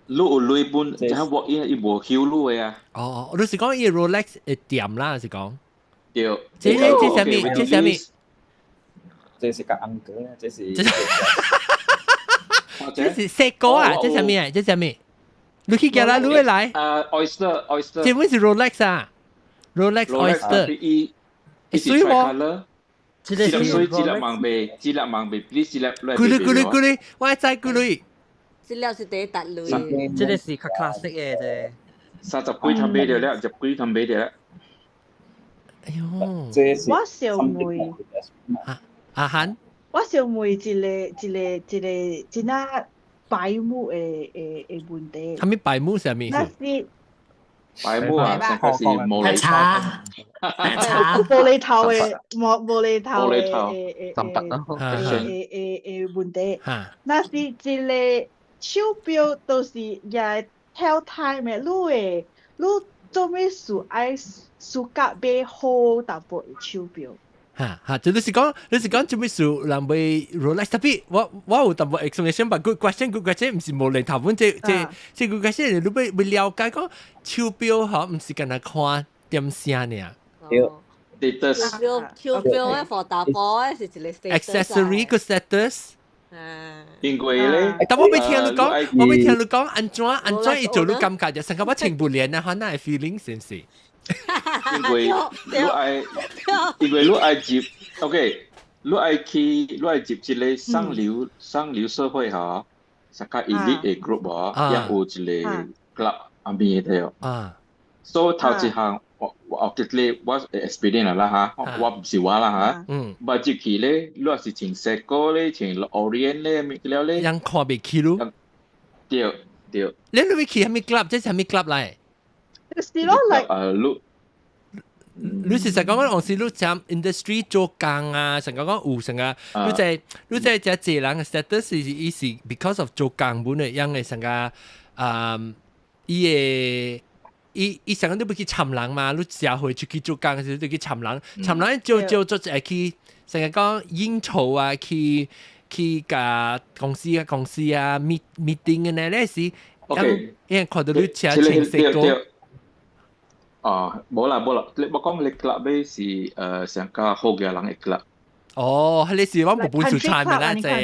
你有鐳本，這 walk in 伊無收你的啊。哦，你是講伊 Rolex 的店啦，是講？對。這這啥物？這啥物？這是個紅哥，這是。這是細個啊！這啥物啊？這啥物？你去叫啦，你會來？啊，Oyster，Oyster。這本是 Rolex 啊，Rolex Oyster。伊伊是水無？這個是水，這粒盲賣，這粒盲賣，你這粒。幾鐳幾鐳幾鐳，我知幾鐳。這粒是第一沓鐳。這個是較 classic 的這。三十幾通買著了，十幾通買著了。哎喲！我想問，阿韓，我想問一個一個一個真正白目的問題。啥物白目啥物？那是白目啊，這個是無厘頭，茶無厘頭的，無無厘頭的的的的問題。若是一個手錶都是也 tell time 的，你會你做咩事愛 suka 買好淡薄的手錶？哈哈，就你是講做咩事人買 Rolex？特別我有淡薄 explanation，但 good question，good question，毋是無厘頭本，這這這 good question，你欲了解講手錶嗬，毋是干焦看點聲爾。對。 status 手錶咧，for 查埔咧是一個 status。 accessory 個 status。因為咧，但我欲聽你講，我欲聽你講，按怎按怎伊做你感覺就成個我穿不連啊，可能 feeling 是毋是？因為你愛入，OK，你愛去，你愛入這個上流社會吼，啥較 elite 的 group 吼，也有一個 club 後面的對。所以頭一項，我記得我 experience 啦哈，我毋是我啦哈。捌入去咧，你若是穿 Seiko 咧，穿 Orient 咧，物了咧。人看袂起你。對對。你欲去啥物 club？這是啥物 club 來？就是咯，like 你。你是實講講，往時你喺 industry 做工啊，成個講有成個，你在這濟人嘅 status 是伊是 because of 做工本的樣的成個，伊的伊伊成個你欲去參人嘛，你社會出去做工時，你去參人，參人少少做會去成個講應酬啊，去共公司啊 meeting 嘅呢，你是，因為看到你車穿色個。哦，無啦無啦，你我講你 club 咧是上較好嘅人的 club。哦，彼個是我無本事參的啦，這。看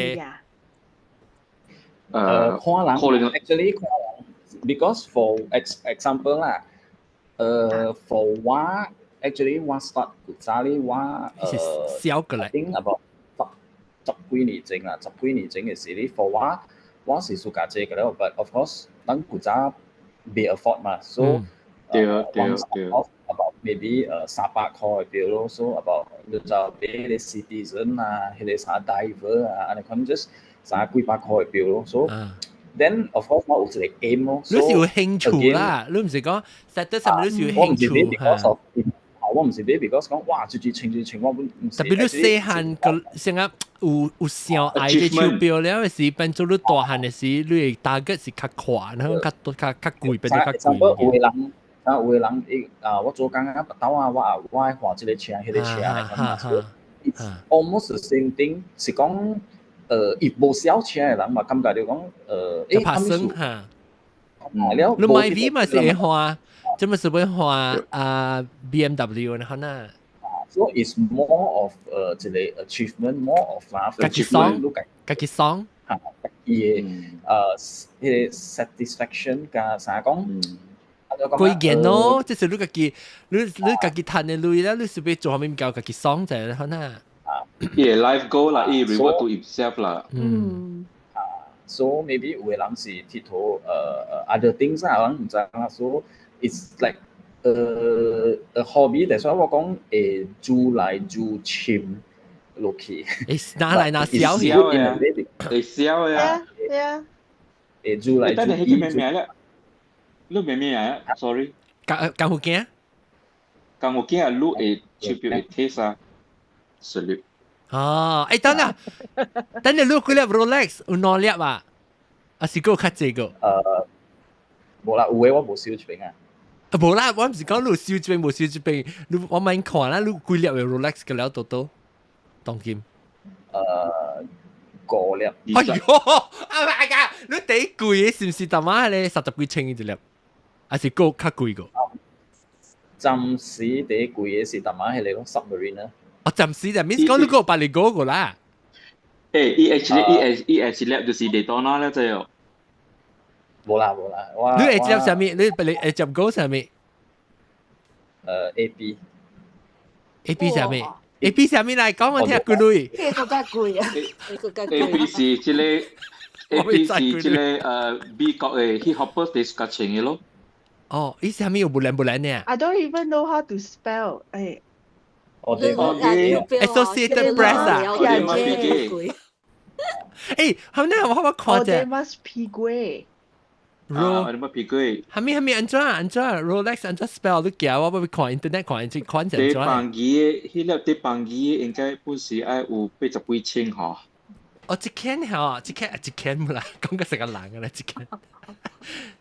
人，actually 看人，because for example 啦， For 我 actually 我 start 古早咧，我小個咧 I think about 十幾年前啦，十幾年前嘅時咧，for 我我是 suka 這個了，but of course 咱古早未 afford 嘛，so 我 start off about maybe 300塊嘅錶咯，so about 你就買個 Citizen 啊，彼個啥 Diver 啊，按呢款 just 三幾百塊嘅錶咯，so then of course 我有一個 aim 咯。你是有興趣啦，你唔是講實質上你是有興趣。我唔是 because of 我唔是買 because 講哇，最最穿最穿，我唔特別你細漢個成日有想愛這手錶了時，變做你大漢的時，你的 target 是較寬，然後較多較較貴，變做較貴。有的人，啊有的人伊啊，我做工啊，腹兜啊，我也我愛換這個車，彼個車來講，it's almost the same thing，是講伊無小車的人嘛，感覺就講拍算哈。了，你 Myvi 嘛是會換，這麼是會換啊 BMW 呢？可能。 So it's more of 一個 achievement, more of 啦，家己爽，家己爽，嚇，家己的彼個 satisfaction 加啥講？貴件咯，這是你家己，你家己賺的鐳啦，你是欲做啥物物家己爽者可能。伊個 life goal 啦，伊 reward to himself 啦。 So maybe 有的人是𨑨迌other things 啊，我毋知啦。So it's like a hobby，但係我講會愈來愈深落去。會拿來拿小嘅，會小嘅。對啊。會愈來愈。等陣彼個咩名咧？你咩名啊？Sorry。江江湖鏡。江湖鏡啊，你會手錶會 taste 啊？salute。哦，欸，等下，等下你幾粒 Rolex 有兩粒啊？還是閣較濟個？無啦，有的我無收這邊啊。啊，無啦，我毋是講你有收這邊無收這邊，你我免看啦，你幾粒的 Rolex 個了多多，當今。五粒。哎喲，啊my god！你第一貴的是毋是淡仔咧30幾千一粒？還是閣較貴個？暫時第一貴的是淡仔彼個咯，Submariner。哦，暫時就 means 講你閣有百二個個啦。欸，伊 actually 伊 H 伊 H 粒就是 Daytona 了，這哦。無啦無啦，我你會接啥物？你你會接過啥物？ A P。 A P 啥物？A P 啥物來講我聽幾鐳？呢個較貴啊！呢個較貴。 A P 是這個 A P 是這個美國的 hip hop 第較穿的咯。哦，伊啥物有無蘭無蘭呢？I don't even know how to spell。誒。我哋 Associated Press 啊。欸，後呢我看者。 Audemars Piguet。 啊，你乜 Piguet？係咪係咪按怎按怎 Rolex 按怎 spell 都叫我欲看 internet 看這看成怎？第放機的，彼粒第放機的應該本是愛有80幾千嗬。哦，一間嗬，一間一間無啦，講個成個人嘅啦，一間。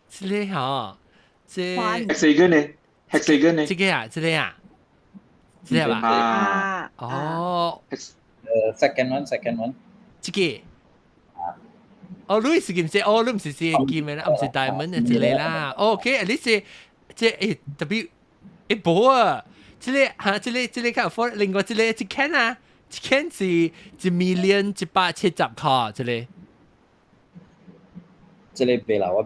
這個嗬，這。 Hexagon 呢？Hexagon 呢？這個啊，這個啊，這個吧？啊。哦。 Second one，second one。這個。哦，你是金色，哦，你毋是是金的啦，毋是 diamond 的這個啦。OK，你是這欸特別欸無啊，這個哈，這個這個較 afford，另外這個一間啊，一間是1 million 170塊，這個。這個袂啦，我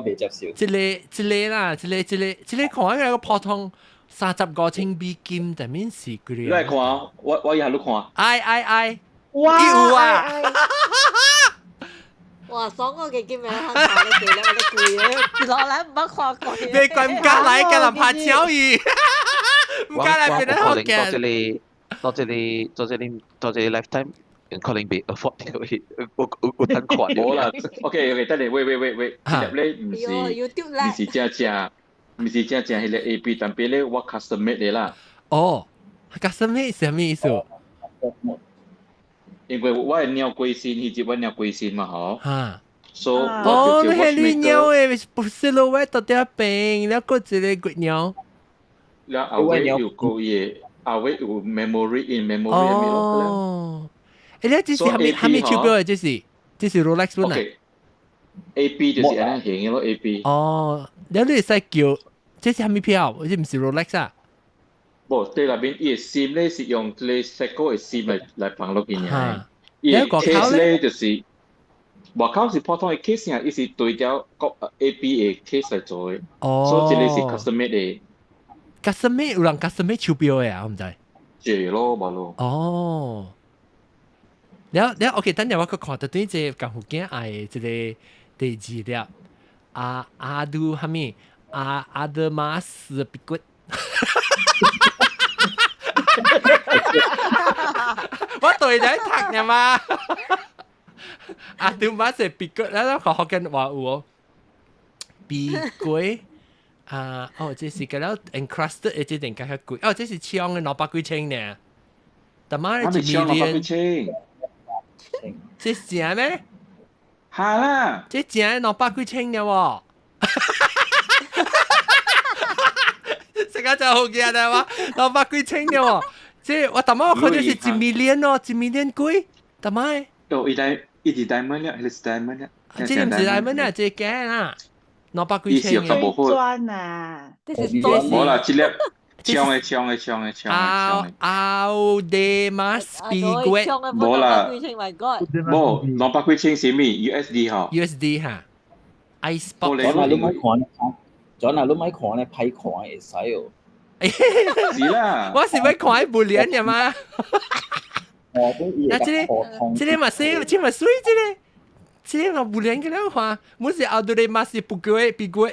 袂接受。這個這個啦，這個這個這個看起來個普通35千美金，但面是幾？你來看，我以後你看。愛愛愛，哇！有啊！哇，爽我嘅叫名，你記得我都攰啊，落來毋捌看過。別怪毋敢來，敢人拍鳥伊，毋敢來變得好驚。做這個做這個做這個做這個 lifetime 可能袂 afford 到伊，有等看。無啦，OK OK，等下，wait wait wait wait，這粒咧毋是正正，毋是正正彼個 A P，但係咧我 custom made 的啦。哦，custom made 是啥物意思？因為我係鳥貴身，彼隻我鳥貴身嘛，嗬。哈。所以哦，你係你鳥的，不是silhouette 到底邊，了閣一個月鳥。了後尾有個伊後尾有 memory in memory 哦。欸，你這是啥物啥物手錶的？這是 Rolex 本啊？A P 就是按呢型的咯，A P。哦，了你會使叫，這是啥物錶？這毋是 Rolex 啊？無，對內面伊的芯咧是用這個 Seiko 的芯來放落去爾。伊的 case 咧就是外口是普通的 case 啊，伊是對調國 A P 的 case 來做的。哦。所以這個是 custom made 的。custom made 有人 custom made 手錶嘅啊，我毋知。借咯，無咯。哦。了了，OK，等陣我閣看到對這個福建愛這個第二粒阿阿杜哈咪阿阿德馬斯比骨。我對你讀嘅嘛，阿杜馬斯比骨，咱學福建話有哦，比骨啊，哦，這是個了 encrusted 的這點較較貴，哦，這是槍的200幾千呢，但媽的一 million，這是正咩？係啦，這正200幾千呢喎。這個真好驚的哇，200幾千呢喎。這我頭先我看到是一 million 哦，一 million 幾，頭先。哦，伊代伊是 diamond 了，還是 diamond 了？這唔是 diamond 啊，這假啊，200幾千嘅。磚啊！這是鑽。無啦，這粒槍的槍的槍的槍的槍的。奧德馬斯比龜。無啦。無200幾千是咩？USD 吼。 USD 哈。Ice box。左嗱，你咪看，左嗱，你咪看咧，歹看會使哦。是啦，我是欲看伊無連嘅嘛。那這個這個嘛水，這嘛水，這個這個嘛無連嘅了看，我是奧德利馬斯不過比過。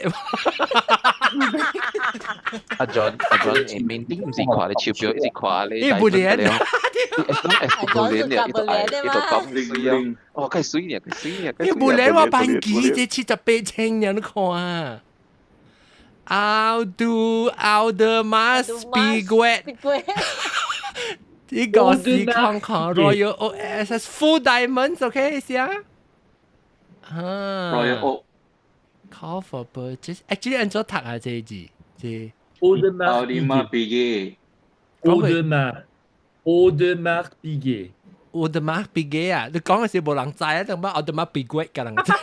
阿 John 阿 John 面頂毋是看你手錶，一直看你。伊無連。伊會當會無連嘅，伊就愛伊就講水啊！哦，較水呢，較水呢。伊無連我班機這78千呢，你看啊。奧杜奧德馬斯比龜，呢個是看看 Royal Oak SS Full Diamonds，OK 是啊？啊，Royal Oak Call for purchase，actually 按怎讀啊？這字這奧德馬比基，奧德馬，奧德馬比基，奧德馬比基啊！你講嘅時無人知啊，等下奧德馬比龜個人知。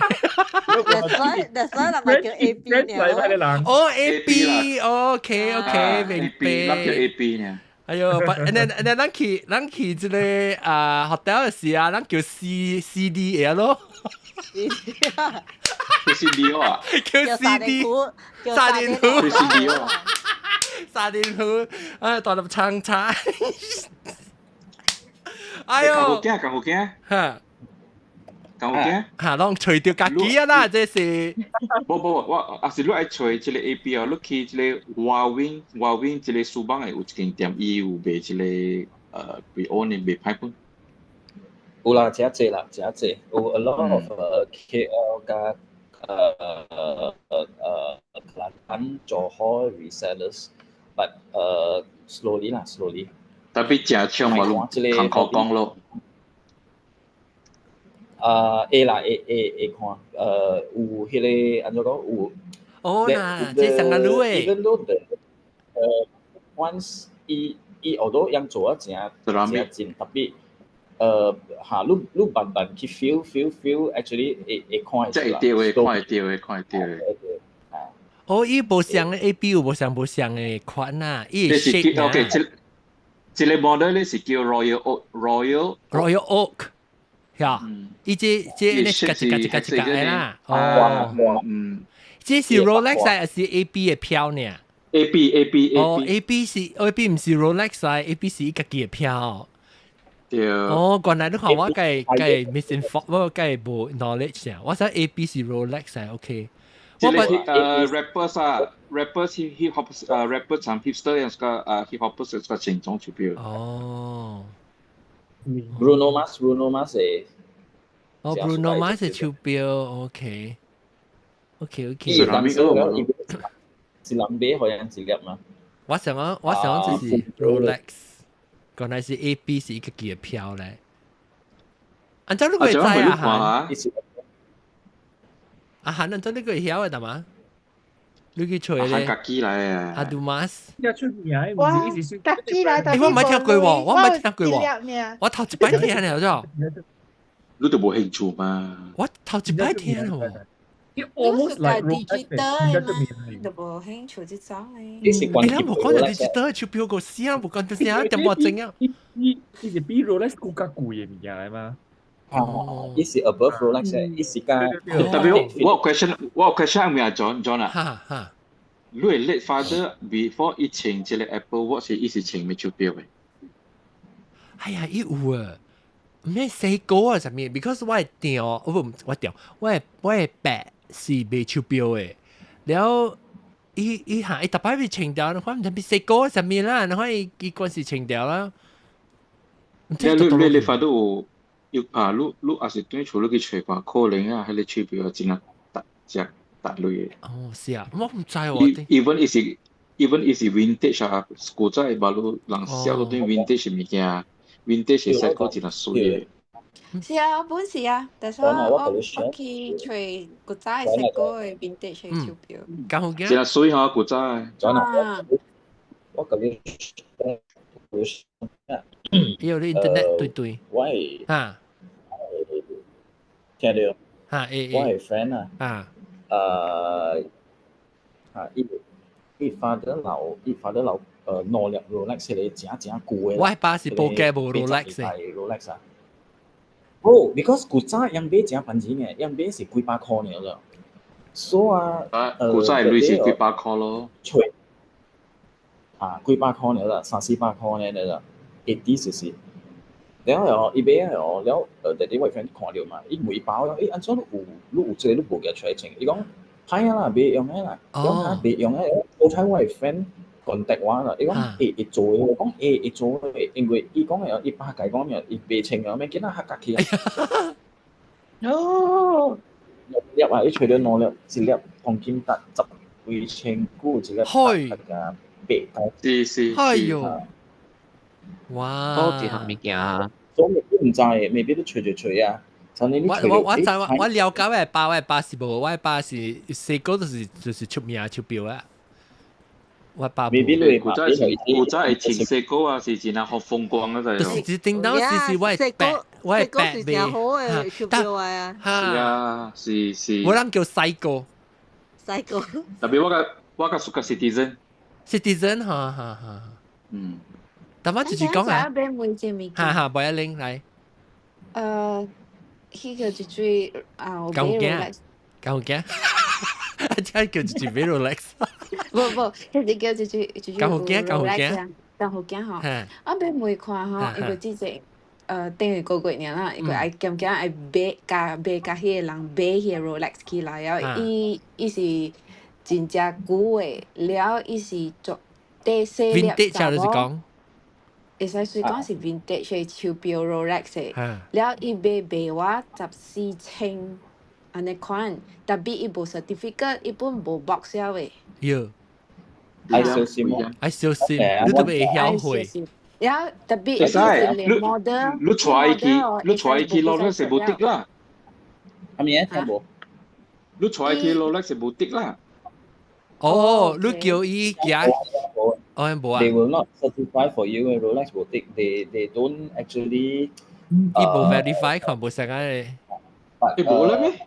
That's why 人咪叫 A B 呢。哦，A B，OK OK，明白。咱叫 A B 呢。哎喲，and then 咱去這個啊 hotel 嘅時啊，咱叫 C C D 嘅咯。叫 C D 啊？叫 C D。沙甸魚。叫 C D 哦。沙甸魚，哎，大粒長茶。哎喲。好驚，好驚。嚇。夠驚？嚇，攏揣著家己啊啦，這是。無無，我啊是你愛揣這個 A P 哦，你去這個華永華永這個書房的有一間店，伊有賣這個pre-owned 的賣歹本。有啦，誠濟啦，誠濟，有 a lot of KL 佮吉蘭做好 resellers，but slowly 啦，slowly。 Tapi 誠搶嘛，你坎坷講咯。啊，會啦，會會會看，有彼個按怎講有。哦啦，這上個路誒。 Even though the once 伊伊 although 樣做啊誠誠真特別，嚇，你你慢慢去 feel feel feel，actually 會會看會出來。這會對的，看會對的，看會對的。哦，伊無相 A B 有無相無相的款啊，伊的 shape 啊。OK，這這個 model 咧是叫 Royal Oak，Royal Royal Oak。呀，伊這這咧一個一個一個一個的啦。哦，這是 Rolex 還是 A B 的錶呢？A B A B A B。哦，A B 是 A B 毋是 Rolex 啊，A B 是伊家己的錶。對。哦，原來你看我計計 misinform，我計無 knowledge 啊。我知 A B 是 Rolex 啊，OK。我個rappers 啊，rappers hip hop rappers 同 hipster 樣個hip hopers 個形狀手錶。哦。 Bruno Mars，Bruno Mars 係。哦，Bruno Mars 係手錶，OK。OK OK。是藍色，是藍白好像一粒嘛。我想講，我想講這是 Rolex，原來是 A B 是伊家己的錶咧。按怎你會知啊？阿韓，按怎你會曉的嘛？你去揣咧？家己來啊！阿杜馬斯。一出名，哇！家己來，欸，我毋捌聽過喎，我毋捌聽過喎，我頭一擺聽咧，咗。你都無興趣嘛？我頭一擺聽喎。你 almost like digital 嘛，就無興趣這種的。你是關欸，咱無講就 digital 手錶個聲，無講就聲，點無鐘啊？伊伊伊是比 Rolex 更加貴的物件來嘛？哦，伊是 above Rolex 的，伊是較特別我 question 我 question 係咪阿 John John 啊？哈哈。你的 late father before 伊穿這個 Apple Watch 伊是穿咩手錶的？哎呀，伊有啊，毋免細個啊，啥物？because 我的店，哦不，我店，我的爸是賣手錶的，了伊伊嚇伊逐擺欲穿著，我毋知欲細個啥物啦，然後伊伊關是穿著啦。你你 late father 有有啊？你你也是轉厝你去揣看，可能啊，彼個手錶真啊值隻值鐳的。哦，是啊，我毋知喎。 Even 伊是 even 伊是 vintage 啊，古早的馬路人銷都對 vintage 物件，vintage 細個真啊媠的。是啊，我本是啊，但是我去揣古早的細個的 vintage 的手錶。敢好驚？真啊媠吼，古早的。啊。我共你伊有你 internet 對對。我係哈。聽著。哈，會我的 friend 啊。啊。啊，伊伊 father 老，伊 father 老，兩粒 Rolex 係個誠誠舊的。我爸是無加無 Rolex 的。Rolex 啊。哦，because 古早樣買誠平錢的，樣買是幾百箍爾啦。所以啊，古早的鐳是幾百箍咯。揣啊，幾百箍爾啦，三四百箍爾啦，eighty 就是。了後伊買哦，了弟弟我 friend 看著嘛，伊問伊爸講，欸，按怎你有你有這個你無舉出來穿？伊講歹啊啦，袂用的啦，講啊袂用的，好彩我的 friend contact 我啦，伊講會會做的，我講會會做的，因為伊講的伊爸共伊講咩，伊袂穿啊，免囡仔較夾起啊。哦，兩粒啊！伊揣著兩粒，一粒黃金達十幾千久，一粒大概八九。是是。哎喲，哇！多一項物件啊！所以你毋知，未必你揣就揣啊。我我我知我我了解我的爸，我的爸是無，我的爸是細個就是出名手錶啊。我爸未必你古早是古早會穿細個啊，是真係好風光啊！就是是頂當時是我的爸，我的爸是誠好的手錶啊。是啊，是是。我人叫細個。細個。特別我較 suka Citizen。 Citizen，哈哈哈。嗯。但我就是講啊。哈哈，不要拎來。彼個一水啊，有買 Rolex。敢有驚？這叫一買 Rolex。無無，彼個叫一水一水敢有驚？敢有驚？敢有驚吼？我欲問看吼，因為之前頂一個月爾啦，伊個愛兼兼愛買共買共彼个人買彼个 Rolex 起來了，伊伊是真正舊的，了伊是做短細粒查某。會使說講是 vintage 的手錶 Rolex 的，了伊買賣我14,000按呢款，tapi 伊無 certificate，伊本無 box 了的。喲，愛小心哦，愛小心，你都袂曉會。了 tapi 會使，你你揣伊去，你揣伊去 Rolex 是無滴啦。啥物啊？聽無？你揣伊去 Rolex 是無滴啦。哦，你叫伊行。哦，無啊。 They will not certify for you Rolex 無滴，they don't actually。伊無 verify 看無啥個。伊無啦咩？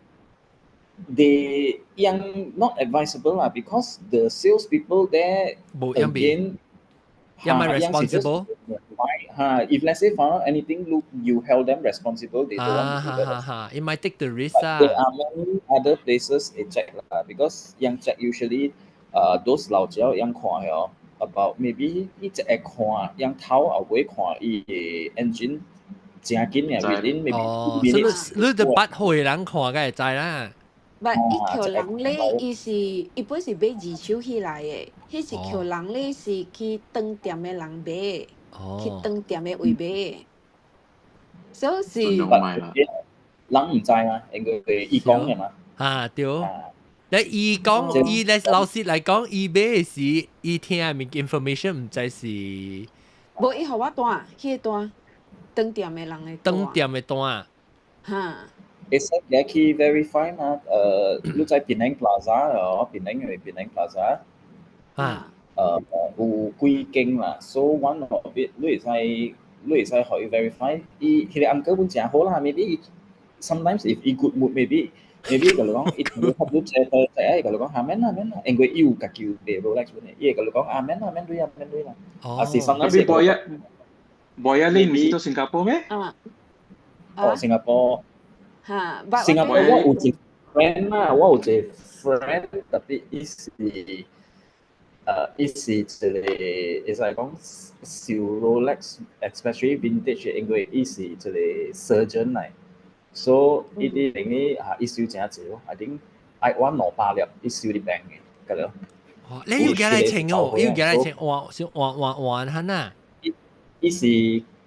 They 樣 not advisable 啦，because the sales people there again 樣咪 responsible。哈，if let's say found out anything, look, you held them responsible, they don't want to do that. 哈哈，it might take the risk 啊。 There are many other places 會 check 啦，because 樣 check usually those 老鳥樣看哦，about maybe 伊一個看，樣頭後尾看伊的 engine 誠緊嘅，within maybe 哦，所以你你就捌好的人看，敢會知啦。毋，伊叫人咧，伊是伊本是買二手起來的，彼是叫人咧是去當店的人買，去當店的位買，所以是。人毋知嘛，因為伊講的嘛。啊對，你伊講伊咧老實來講，伊買的是伊聽的物 information 毋知是。無，伊予我單，彼個單，當店的人的單。當店的單。哈。會使入去 verify 嘛？你在 Penang Plaza 哦，Penang 嘅 Penang Plaza，啊，有幾間啦，so one of it 你會使可以 verify，伊彼個 uncle 本誠好啦，maybe sometimes if 伊 good mood maybe 共你講，伊同你合你坐坐坐，伊共你講啊免啦免啦，因為伊有家己有賣 Rolex 本的，伊會共你講啊免啦免鐳啊免鐳啦，啊是 sometimes Tapi Boya Boya 你毋是佇新加坡咩？啊，哦，新加坡。哈，新加坡我有一個 friend 啦，我有一個 friend，特別伊是伊是一個會使講收 Rolex，especially vintage 的，因為伊是一個 surgeon 來，所以伊啲等於啊，伊收誠濟咯，I think 愛我200粒，伊收佇病的，個了。哦，你要幾來稱哦？要幾來稱？換先換換換下呐？伊是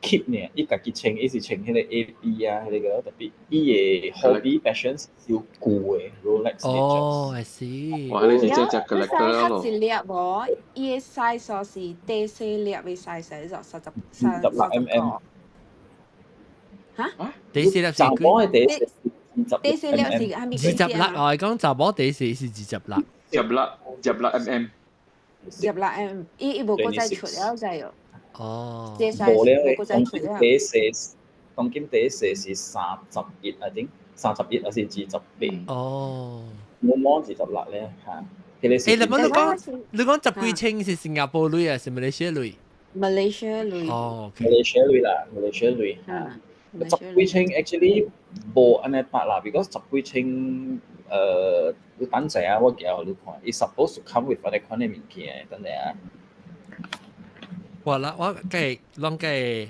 keep 呢，伊家己稱，伊是稱彼個 AP 啊，彼個特別，伊的 hobby passion 是收舊的 Rolex。哦，I see。哇，你是這隻 collector 咯？一粒無，伊的 size 是第四粒的 size，就三十三十六 mm。嚇？第四粒是查某的第四第四粒是係咪？ 26，我係講查某第四是26。十六十六 mm。十六 mm，伊無閣再出了就有。哦。無了的，當今第四，當今第四是31，I think 31還是28？哦。冇摸26咧嚇。誒，你講十幾千是新加坡鐳啊，是馬來西亞鐳？馬來西亞鐳。哦，馬來西亞鐳啦，馬來西亞鐳嚇。十幾千 actually 無按呢百啦，because 十幾千你等陣啊，我叫你看，伊 suppose to come with 按呢款的物件，等陣啊。我啦，我計攏計。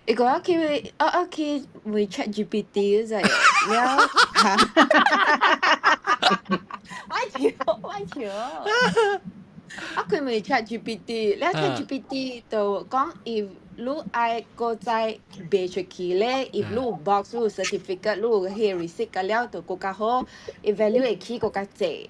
伊個我去我去問 ChatGPT 就係了嚇。我笑我笑。我佢問 ChatGPT，了 ChatGPT 就講 if 你愛閣再賣出去咧，if 你有 box 你有 certificate 你有彼 receipt 個了，就閣較好，伊 value 會起閣較濟。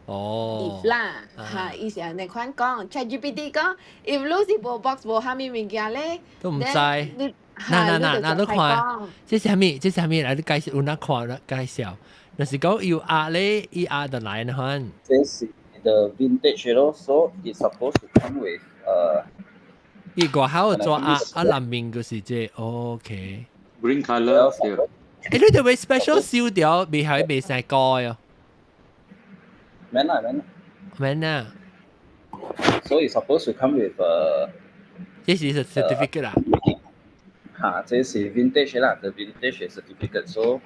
哦。 if 啦，嚇，伊是按呢款講，ChatGPT 講，if 你是無 box 無蝦米物件咧，都毋知。嗱嗱嗱嗱，你看，這是啥物？這是啥物？來，你介紹，有哪看啦？介紹，就是講有壓咧，伊壓就來呢款。這是 the vintage 咯，so it's supposed to come with 伊外口做壓啊，內面就是這 OK。 Green colour 對。欸，你特別 special 燒掉，未係未使改哦。免啦免啦。免啦。 So it's supposed to come with 這是 certificate 啦。嚇，這是 vintage 啦，the vintage certificate。So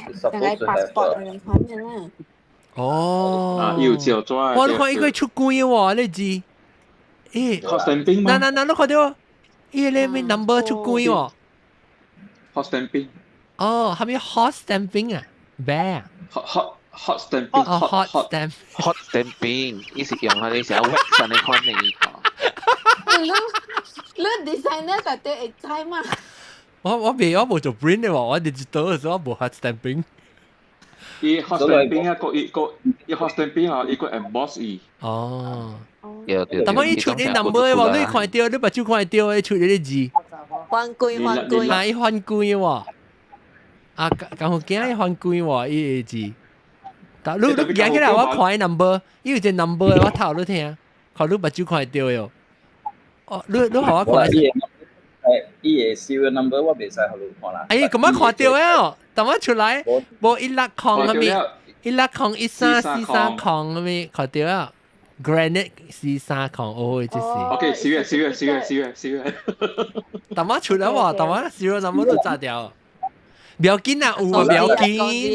it's supposed to have passport 嗰款嘅啦。哦。啊，要照做。我看伊個出關喎，你知？欸， hot stamping 嗎？嗱嗱嗱，你看到？伊個咩 number 出關喎？hot stamping。哦，係咪 hot stamping 啊？咩啊？hot hot hot stamping。哦，hot stamp。 hot stamping，伊是用彼個啥 wax 的款的。你你 designer 到底會知嘛？我無做 print 的喎，我 digital 的時候我無 hot stamping。伊 hot stamping 啊，個伊個伊 hot stamping 啊，伊個 emboss 伊。哦。對對。但係伊出啲 number 喎，你看到，你目睭看到，伊出啲字。翻歸翻歸。啊，伊翻歸喎。啊，咁好驚伊翻歸喎，伊個字。但你舉起來，我看伊 number，伊有一個 number 我頭你聽，看你目睭看到喲。哦，你予我看。伊伊個 serial number 我袂使予你看啦。哎，咁樣看到啊？等我出來，無16空嗰邊，16-01343空嗰邊看到啊？Granite 43空，哦，這是。 OK，四月四月四月四月四月。等我出來喎，等我 serial number 都炸掉。不要緊啊，有啊，不要緊。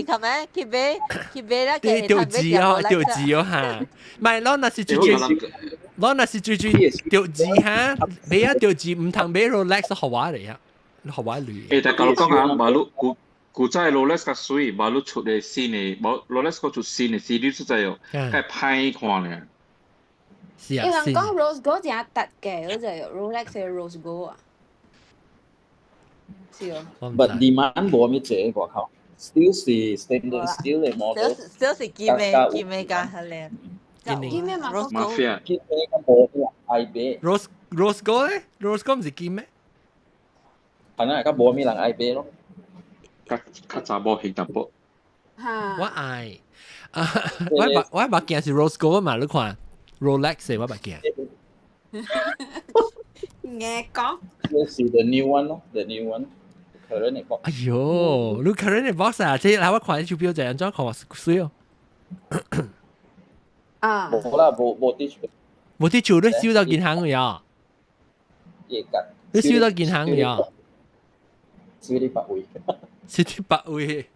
去咩？去買去買啦！掉字哦，掉字哦嚇。唔係，攞那是最最，攞那是最最掉字嚇，買啊掉字唔通買 Rolex 學話嚟啊，學話類。誒，但係講啊，馬路古古早 Rolex 較水，馬路出的新的，無 Rolex 個出新的 series 出在哦，較歹看咧。是啊，伊人講 Rose Gold 真特嘅，嗰隻 Rolex 嘅 Rose Gold 啊。是哦。 But demand 無咩濟外口，still 是 stainless steel 的 model。 still 是金的，金的較較靚。金的嘛，Rose Gold。金的較無咩人愛買。 Rose Gold 咧？Rose Gold 唔是金咩？可能較無咩人愛買咯。較較查某興淡薄。嚇！我愛啊！我目鏡是 Rose Gold 嘛？你看 Rolex 的我目鏡。硬講。這是 the new one 咯，the new one。current 的 box。哎喲，你 current 的 box 啊？這來我看你手錶就按怎看水哦。啊。無啦，無佇厝。無佇厝，你收到銀行未啊？會甲。你收到銀行未啊？收佇別位。收佇別位。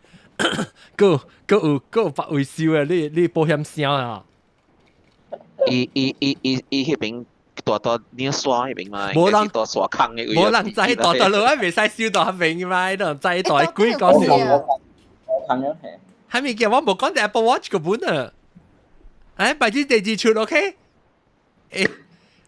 閣閣有閣有別位收的，你保險箱啊？伊伊伊伊伊彼邊大大你刷彼邊嘛，無人大刷空的位。無人知大大路啊，袂使收到彼邊嘛，彼度知大幾個是。空了嘿。係咪叫我無講到 Apple Watch 個本啊？哎，擺啲地址出 OK？欸，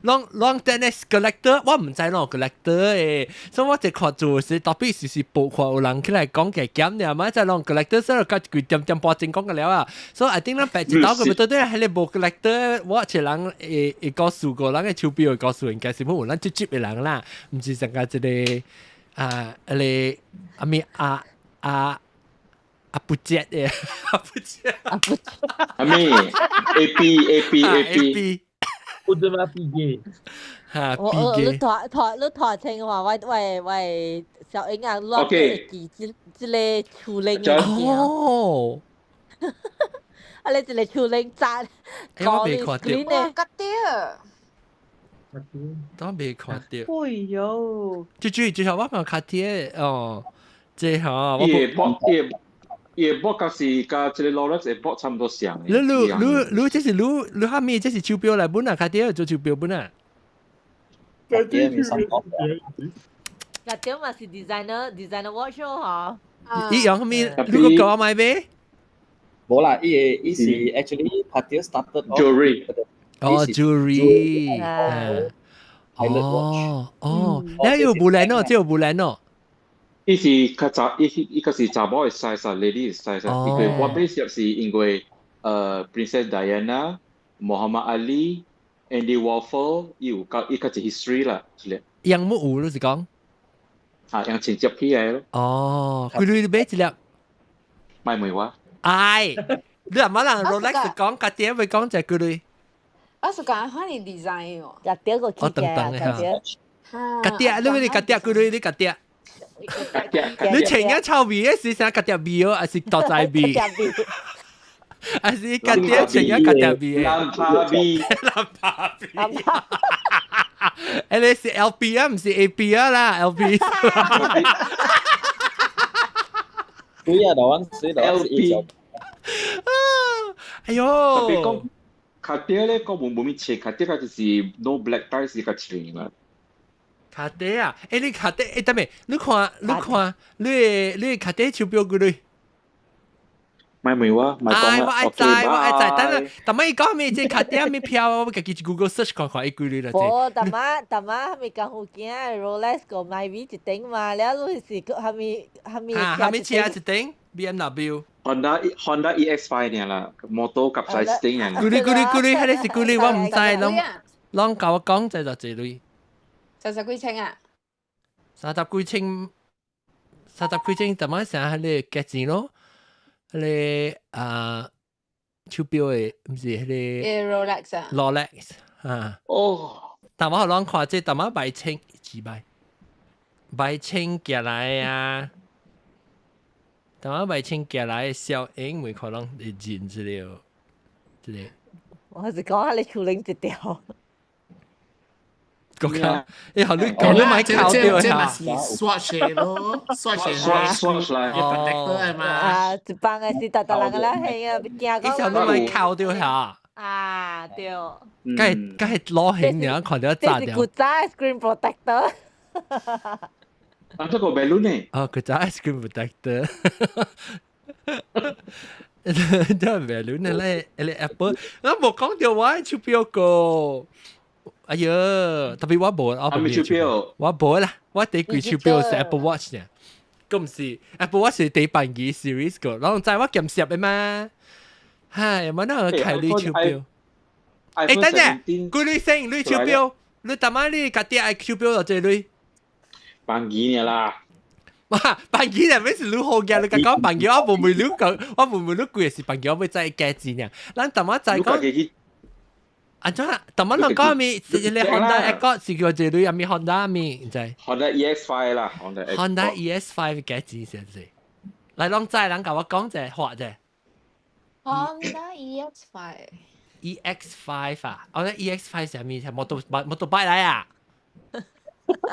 攏攏 tennis collector，我毋知攏 collector 誒，所以我就看做是特別是是報看有人起來講嘅減爾嘛，就攏 collector 所以較幾點點半鐘講個了啊。所以 I think 咱白一刀個咪對對係你無 collector，我一人會會告訴過，人嘅手錶會告訴應該是冇有咱直接嘅人啦，毋是上個一個啊，一個阿咪阿阿。阿不接嘅，阿不接，阿不，阿咪 A B A B A B，不知嘛 B G，哈我我你拖拖你拖清話，喂喂喂，小英啊，攞記這這個處理哦，啊你這個處理扎，我未看到，吉啲啊，都未看到。哎喲，最主要最後我冇卡啲哦，這嚇，我伊伊博甲是佮這個 Rolex 會博差不多像。你你你你這是你你蝦米？這是手錶來本啊，卡啲做手錶本啊。卡啲咪三個。卡啲嘛是 designer designer watch 咯，嗬。伊用蝦米？你個叫我買咩？無啦，伊個伊是 actually 卡啲 started jewelry。哦，jewelry。哦哦，你有無蘭哦？這有無蘭哦。伊是較查，伊伊較是查某的 size 啊，lady 的 size 啊。因為我買攝是因為Princess Diana、Muhammad Ali、Andy Warhol，伊有較伊較一 history 啦，是咧。樣木有你是講？啊，樣前接起來咯。哦，幾鐳你買一粒？買問我。哎，你阿媽人 Rolex 講，家己會講就幾鐳？我是講反正 design 哦。家己個我等等的嚇。家己，你咪家己幾鐳？你家己？你穿個臭味的是啥？家己味哦，還是獨在味？還是家己穿個家己味？藍帕味，藍帕味。誒，你是 LP 啊，唔是 AP 啊啦，LP。對啊，台灣水 LP。哎喲！特別講卡地咧，講無無咪穿卡地，就是 no black tie 是較穿啦。卡地啊！欸，你卡地，欸，等下，你看，你看，你你卡地手錶幾鐳？買問我，買講我愛知，我愛知，等下，但係伊講咩？這卡地咩票？我家己 Google search 看看伊幾鐳啦。無，逐擺逐擺蝦米功夫囝 Rolex 個買米一頂嘛，了你是閣蝦米蝦米？啊，蝦米車一頂 BMW。 Honda Honda EX5 爾啦，摩托夾晒一頂爾。幾鐳幾鐳幾鐳，彼個是幾鐳？我毋知，攏攏共我講這就這鐳。三十幾千啊？三十幾千，三十幾千，怎麼成彼個價錢咯？彼個啊，手錶的，毋是彼個。 Rolex 啊。 Rolex 啊。哦。但我攏看這，淡仔賣千幾百，賣千寄來啊。淡仔賣千寄來，小英每可能會認這個，這個。我是講彼個手拎一條。國家，你學你講你買靠掉這嘛是 Swatch 咯，Swatch Swatch 來，protector 嘛。啊，一幫的是逐逐人個咧興啊，驚講。以前你買靠掉下。啊，對。梗係梗係攞興爾，看到炸掉。這是古早 screen protector。啊，這個 balloon 呢？哦，古早 screen protector。這 balloon 咧，咧 Apple，我無講到我手錶個。哎呀，特別我無，我無手錶，我無啦，我第幾手錶是 Apple Watch 呢？咁毋是 Apple Watch 是第八支 series 個，然後知我檢攝的嘛？唉，我哪有開你手錶？欸，等陣，幾鐳先？你手錶，你逐擺你家己愛手錶就這鐳？萬幾爾啦！哇，萬幾爾咩是你好嘅？你講萬幾，我無問你講，我無問你貴是萬幾，我欲知價錢爾。咱逐擺知講。安怎？逐擺人講咩？是你 Honda Accord 是叫這類，抑咪 Honda 咪？毋知？Honda EX5 啦，Honda Honda EX5 幾錢是是？來，攏知人共我講者，畫者。 Honda EX5。 EX5 啊？哦，EX5 是啥物？是摩托摩托擺來啊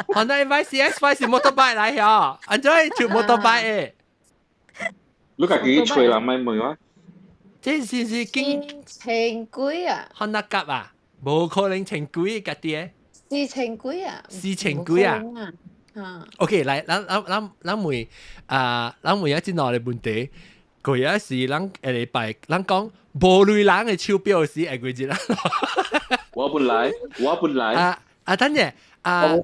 ？Honda EX5 是摩托擺來嗬？安怎做摩托擺的？你家己去揣人莫問我。這是是經千幾啊？漢那甲啊？無可能千幾家己的。四千幾啊？四千幾啊？啊。 OK，來，咱咱咱咱問啊，咱問一這兩個問題。過一時，咱下禮拜，咱講無鐳人的手錶是會幾日啦？我本來，我本來。啊啊，等陣啊，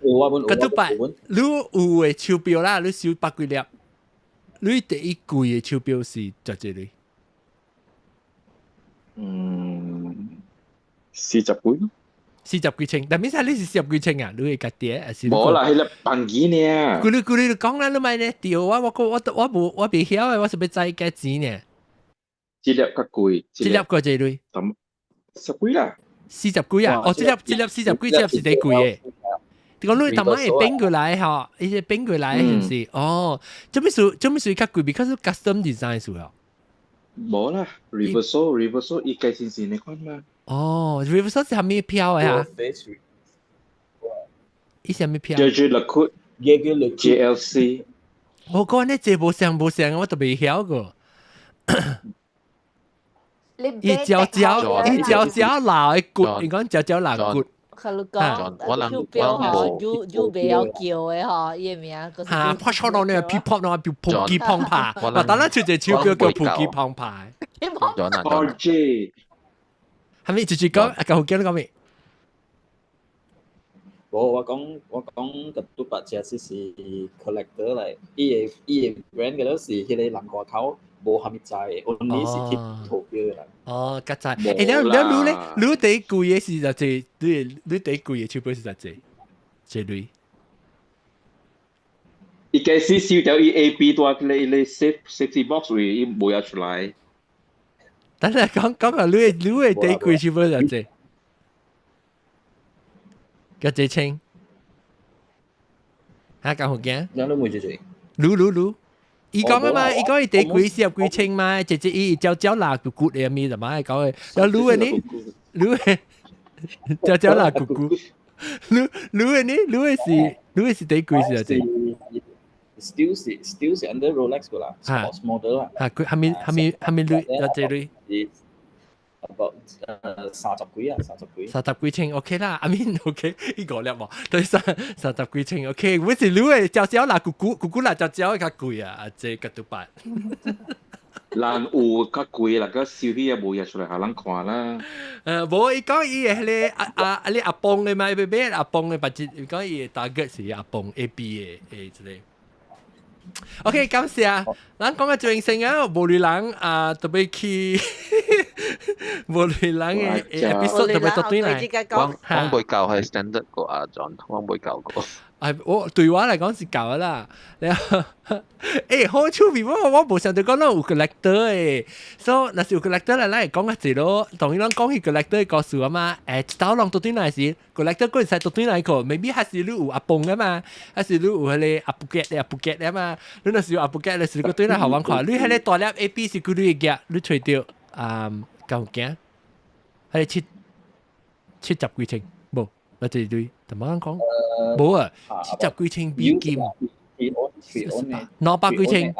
個拄擺，你有的手錶啦，你收百幾粒，你第一貴的手錶是偌濟鐳？嗯，四十幾。四十幾千，但係你是四十幾千啊？你會家己還是？無啦，彼個放機呢。咕嚕咕嚕講啦，你咪呢？對，我我我我無我袂曉的，我是欲知幾錢呢？這粒較貴，這粒偌濟鐳？十幾啦。四十幾啊？哦，這粒這粒四十幾，這粒是最貴的。你講你頭仔會變過來吼，伊是變過來是毋是？哦，做咩事？做咩事較貴？because custom design 數哦。無啦，Reverso Reverso 伊計先是你看嘛。哦，Reverso 是啥物錶的啊？伊是啥物錶？Jaeger LeCoultre JLC。我講呢這無像無像，我都袂曉過。伊焦焦，伊焦焦老的骨，你講焦焦老骨。佢你講手錶吼，有有袂曉叫的吼，伊的名。嚇，拍錯到呢，噼啪到，砰擊砰啪。我當然出隻手錶叫噗擊砰啪。 RJ。係咪直接講？阿舊叫你講咩？無，我講我講個拄白只是 collector 嚟，伊個伊個 brand 嘅都是彼個人外口無蝦米知，only 是去投標嘅人。哦，較知。欸，了了你咧，你第一貴的是偌濟？你你第一貴的手錶是偌濟？這類。伊開始收掉伊 A B 大個伊個 safety box 位，伊無要出來。等下講講下你你的第一貴手錶偌濟？幾濟千？嚇，咁好驚？兩都冇幾濟。滷滷滷，伊講啊嘛，伊講伊第貴四十幾千嘛，直接伊焦焦辣咕咕的咪就嘛講的，然後滷的呢，滷的焦焦辣咕咕，滷滷的呢，滷的是滷的是第貴是濟？ Still 是 still 是 under Rolex 個啦，sports model 啦。嚇，佢係咪係咪係咪鐳有這鐳？ About 三十幾啊，三十幾。三十幾千 OK 啦，I mean OK，呢個粒喎，對三三十幾千 OK，我是你的焦焦啦，咕咕咕咕啦，焦焦較貴啊，這個都辦。人有較貴啦，個燒起也無嘢出來，予人看啦。無伊講伊的彼个阿阿阿你阿邦的嘛，欲買阿邦的，別只伊講伊的 target 是阿邦 A B 的的這个。OK，感謝。咱講個最先啊，無鐳人啊，特別去無鐳人的 episode 特別到對來。我我未夠係 standard 過阿 John，我未夠過。哎，我對我來講是夠啦。然後，欸，好趣味，我我無想到講咱有 collector 的，所以若是有 collector 來，咱會講較濟咯。當然，咱講起 collector 的故事啊嘛，欸，一道攏倒轉來時，collector 過會使倒轉來個，maybe 還是你有阿邦的嘛，還是你有彼個阿布吉的阿布吉的嘛。你若是有阿布吉的時，閣轉來予阮看，你彼個大粒 A B 是幾鐳的夾，你揣著啊，夠驚？彼個七七十幾千，無，那這鐳，怎麼講？無啊，七十幾千美金，兩百幾千。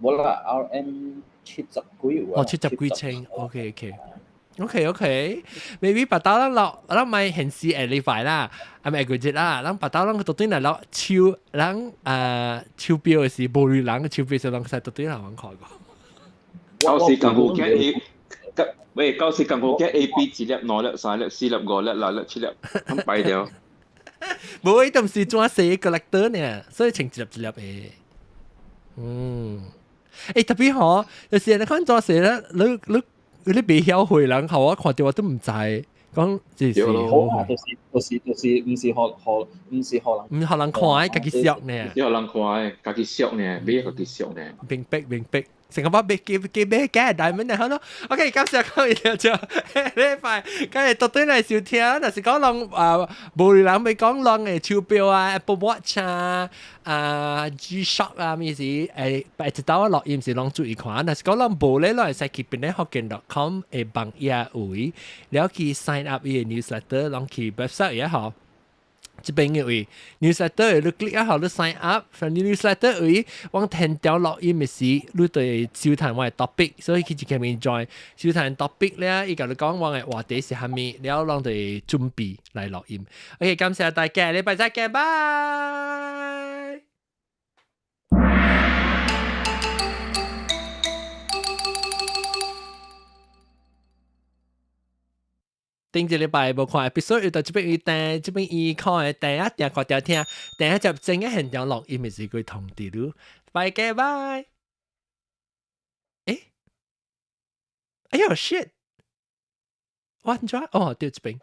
無啦，RM 七十幾有啊。哦，七十幾千，OK OK。OK OK，maybe 別刀咱落，咱買現時下禮拜啦，啊咪下個月啦，咱別刀咱到對來落手，咱啊手錶的是無鐳人的手錶，是攏使到對來阮看過。到時共好驚 A，喂，到時共好驚 A B 一粒、兩粒、三粒、四粒、五粒、六粒、七粒，咁擺掉。無，伊都毋是專細 collector 呢，所以穿一粒一粒的。嗯，欸，特別吼，就是你看專細咧，你你你袂曉會人，予我看著我都毋知，講就是好啊，就是就是就是毋是予予毋是予人，毋是予人看，家己惜呢。予人看，家己惜呢，買家己惜呢。明白明白。成個把買幾幾買假大門好咯。OK，感謝各位聽眾，禮拜今日到對來收聽，若是講人啊，無人欲講人的手錶啊，Apple Watch 啊，啊 G Shock 啊，咩事？誒，一道我錄音是攏注意看，若是講人無咧，攏會使去邊咧福建 .com 的網頁位，了去 sign up 伊的 newsletter，攏去 website 也好。這邊嘅位 newsletter 你 click 一下你 sign up，from newsletter 位往聽掉錄音嘅時，你對收聽我嘅 topic，所以佢就可以 join 收聽 topic 咧，伊共你講我嘅話題是啥物，了攏就準備來錄音。OK，感謝大家，禮拜再見，拜。頂一禮拜無看 episode，又到這邊伊訂，這邊伊看的訂一訂看條聽，訂一集真嘅現場錄音咪是佢通知你。拜見拜。欸，哎喲 shit，我按怎？哦，對這邊。